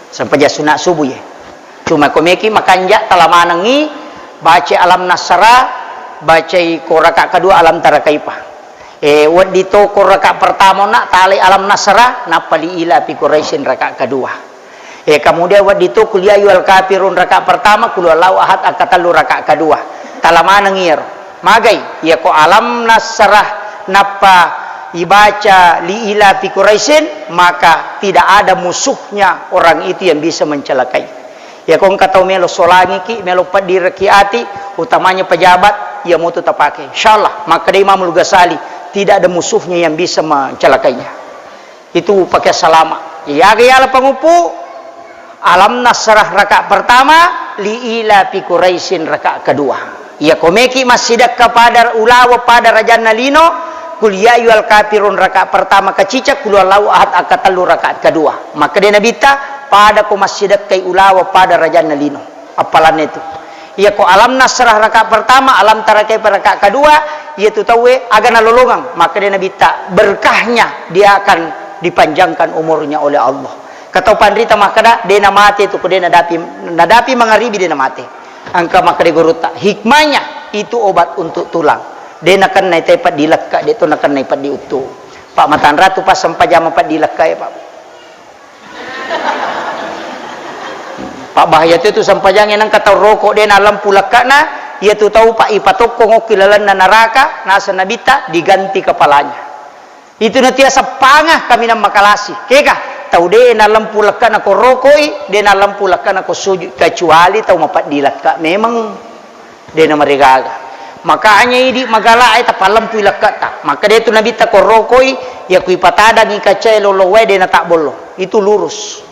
Sempajang sunna subuh ye. Cuma ko meki makanja tala manengi baca alam nasrah, bacai ko rakaat kedua alam tara kaifa. Eh, wedding to ko rakaat pertama na talai alam nasrah, nappa li ila fi Quraisyin rakaat kedua. Eh, kemudian wedding to kul ya ayyuhal kafirun rakaat pertama, kul huwallahu ahad akkatellu rakaat kedua. Tala maneng iyaro. Magai, iya ko alam nasrah nappa ibaca li ila fi Quraisyin, maka tidak ada musuhnya orang itu yang bisa mencelakai. Iya ko engka tau melo solangiki, melo peddireki ati, utamanya pejabat, iya motu tapake. Insyaallah, makkedai Imamul Ghazali, tidak ada musuhnya yang bisa mencelakainya. Itu pakai salama. Iyaga yala panguppu, alam nasrah rakaat pertama, li ila fi Quraisyin rakaat kedua. Iya ko meki massidekka pada ulawa pada rajanna lino, kul ya ayyuhal kafirun rakaat pertama kacica, kul huwallahu ahad akkatellu rakaat kedua. Makkedai Nabitta, pada ko massidekkai ulawa pada rajanna lino. Appalanna itu. Iya ko alam nasrah rakaat pertama, alam tara kaifa rakaat kedua, iya tu tauwe aga nalolongeng. Makkedai Nabitta, berkahnya dia akan dipanjangkan umurnya oleh Allah. Katau panrita makkeda, de namate tu ko de nadapi, nadapi mangaribi de namate. Engka makkeda gurutta, hikmahnya itu obat untuk tulang. De nakennai tai peddi lekka, de to nakennai peddi uttu. Pak Matanra tu pas sempajang mapeddi lekka ya, Pak. Pak bahaya tu, tu sempajangnge nengka tau roko de nalempu lekkana, iya tu tau Pak ipatokkong okki lalenna neraka, naseng Nabitta diganti kepalanya. Itu natia seppanga kaminang makalasi. Kega, tau de nalempu lekkana ko rokoi, de nalempu lekkana ko sujud, kecuali tau mapeddi lekka memeng de namarigaga. Makanya idi magala e tapalempui lekkata. Maka de tu Nabitta ko rokoi, ya kui patadangi kacae lolo wae de natabbollo. Itu lurus.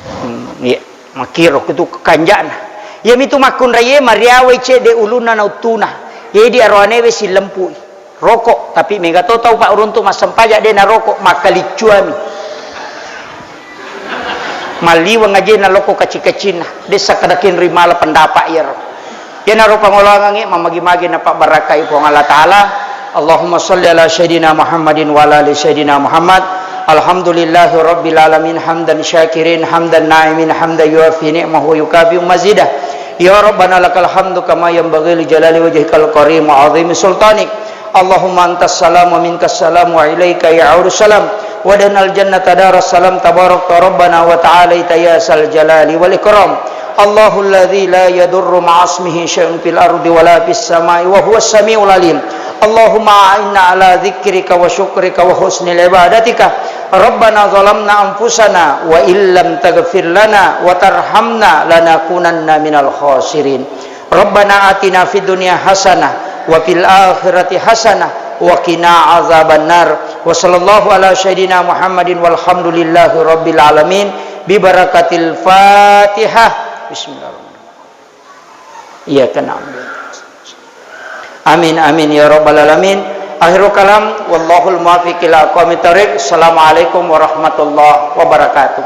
Hmm, iya. Makkiro kutu kanjana. Iya mitu makkunraiye mariawai cedde ulunna na uttuna. Iya idi aroanewe sillempui. Rokok, tapi mega to tau Pak uruntu massempajang de narokok, makkaliccuami. Malliweng aje nalokko kacci-kaccinna. De sakkadakin rimala pendapat iyaro. Iyanaro pangoloangengnge mamagi-magi napabbarakkai Puang Allah Ta'ala. Allahumma salli ala Sayyidina Muhammadin wa ala ali Sayyidina Muhammad. Alhamdulillahi rabbil alamin, hamdan syakirin, hamdan na'imin, hamdan yuafi ni'mahu wa yukafi'u mazidah. Ya Rabbana lakal hamdu kama yanbaghi li jalali wajhikal karim wa azimi sultanik. Allahumma antas salam wa minkas salam wa ilaika ya'udu salam. Wa adkhilnal jannata daras salam tabarakta rabbana wa ta'alaita ya sal jalali wal ikram. Allahul ladzi la yadurru ma'asmihi syai'un fil ardi wa la fis samai wa huwas samiul alim. Allahumma a'inna ala dzikrika wa syukrika wa husnil ibadatika. Rabbana zalamna anfusana wa illam taghfir lana wa tarhamna lanakunanna minal khasirin. Rabbana atina fid dunya hasanah wa fil akhirati hasanah wa qina azabannar. Wa sallallahu ala sayyidina Muhammadin walhamdulillahi rabbil alamin bi barakatil Fatihah. Bismillahirrahmanirrahim. Iyyaka na'budu. Amin, amin, ya rabbal alamin. Akhirul kalam, wallahul muwaffiq ila aqwamit thariq. Assalamualaikum warahmatullahi wabarakatuh.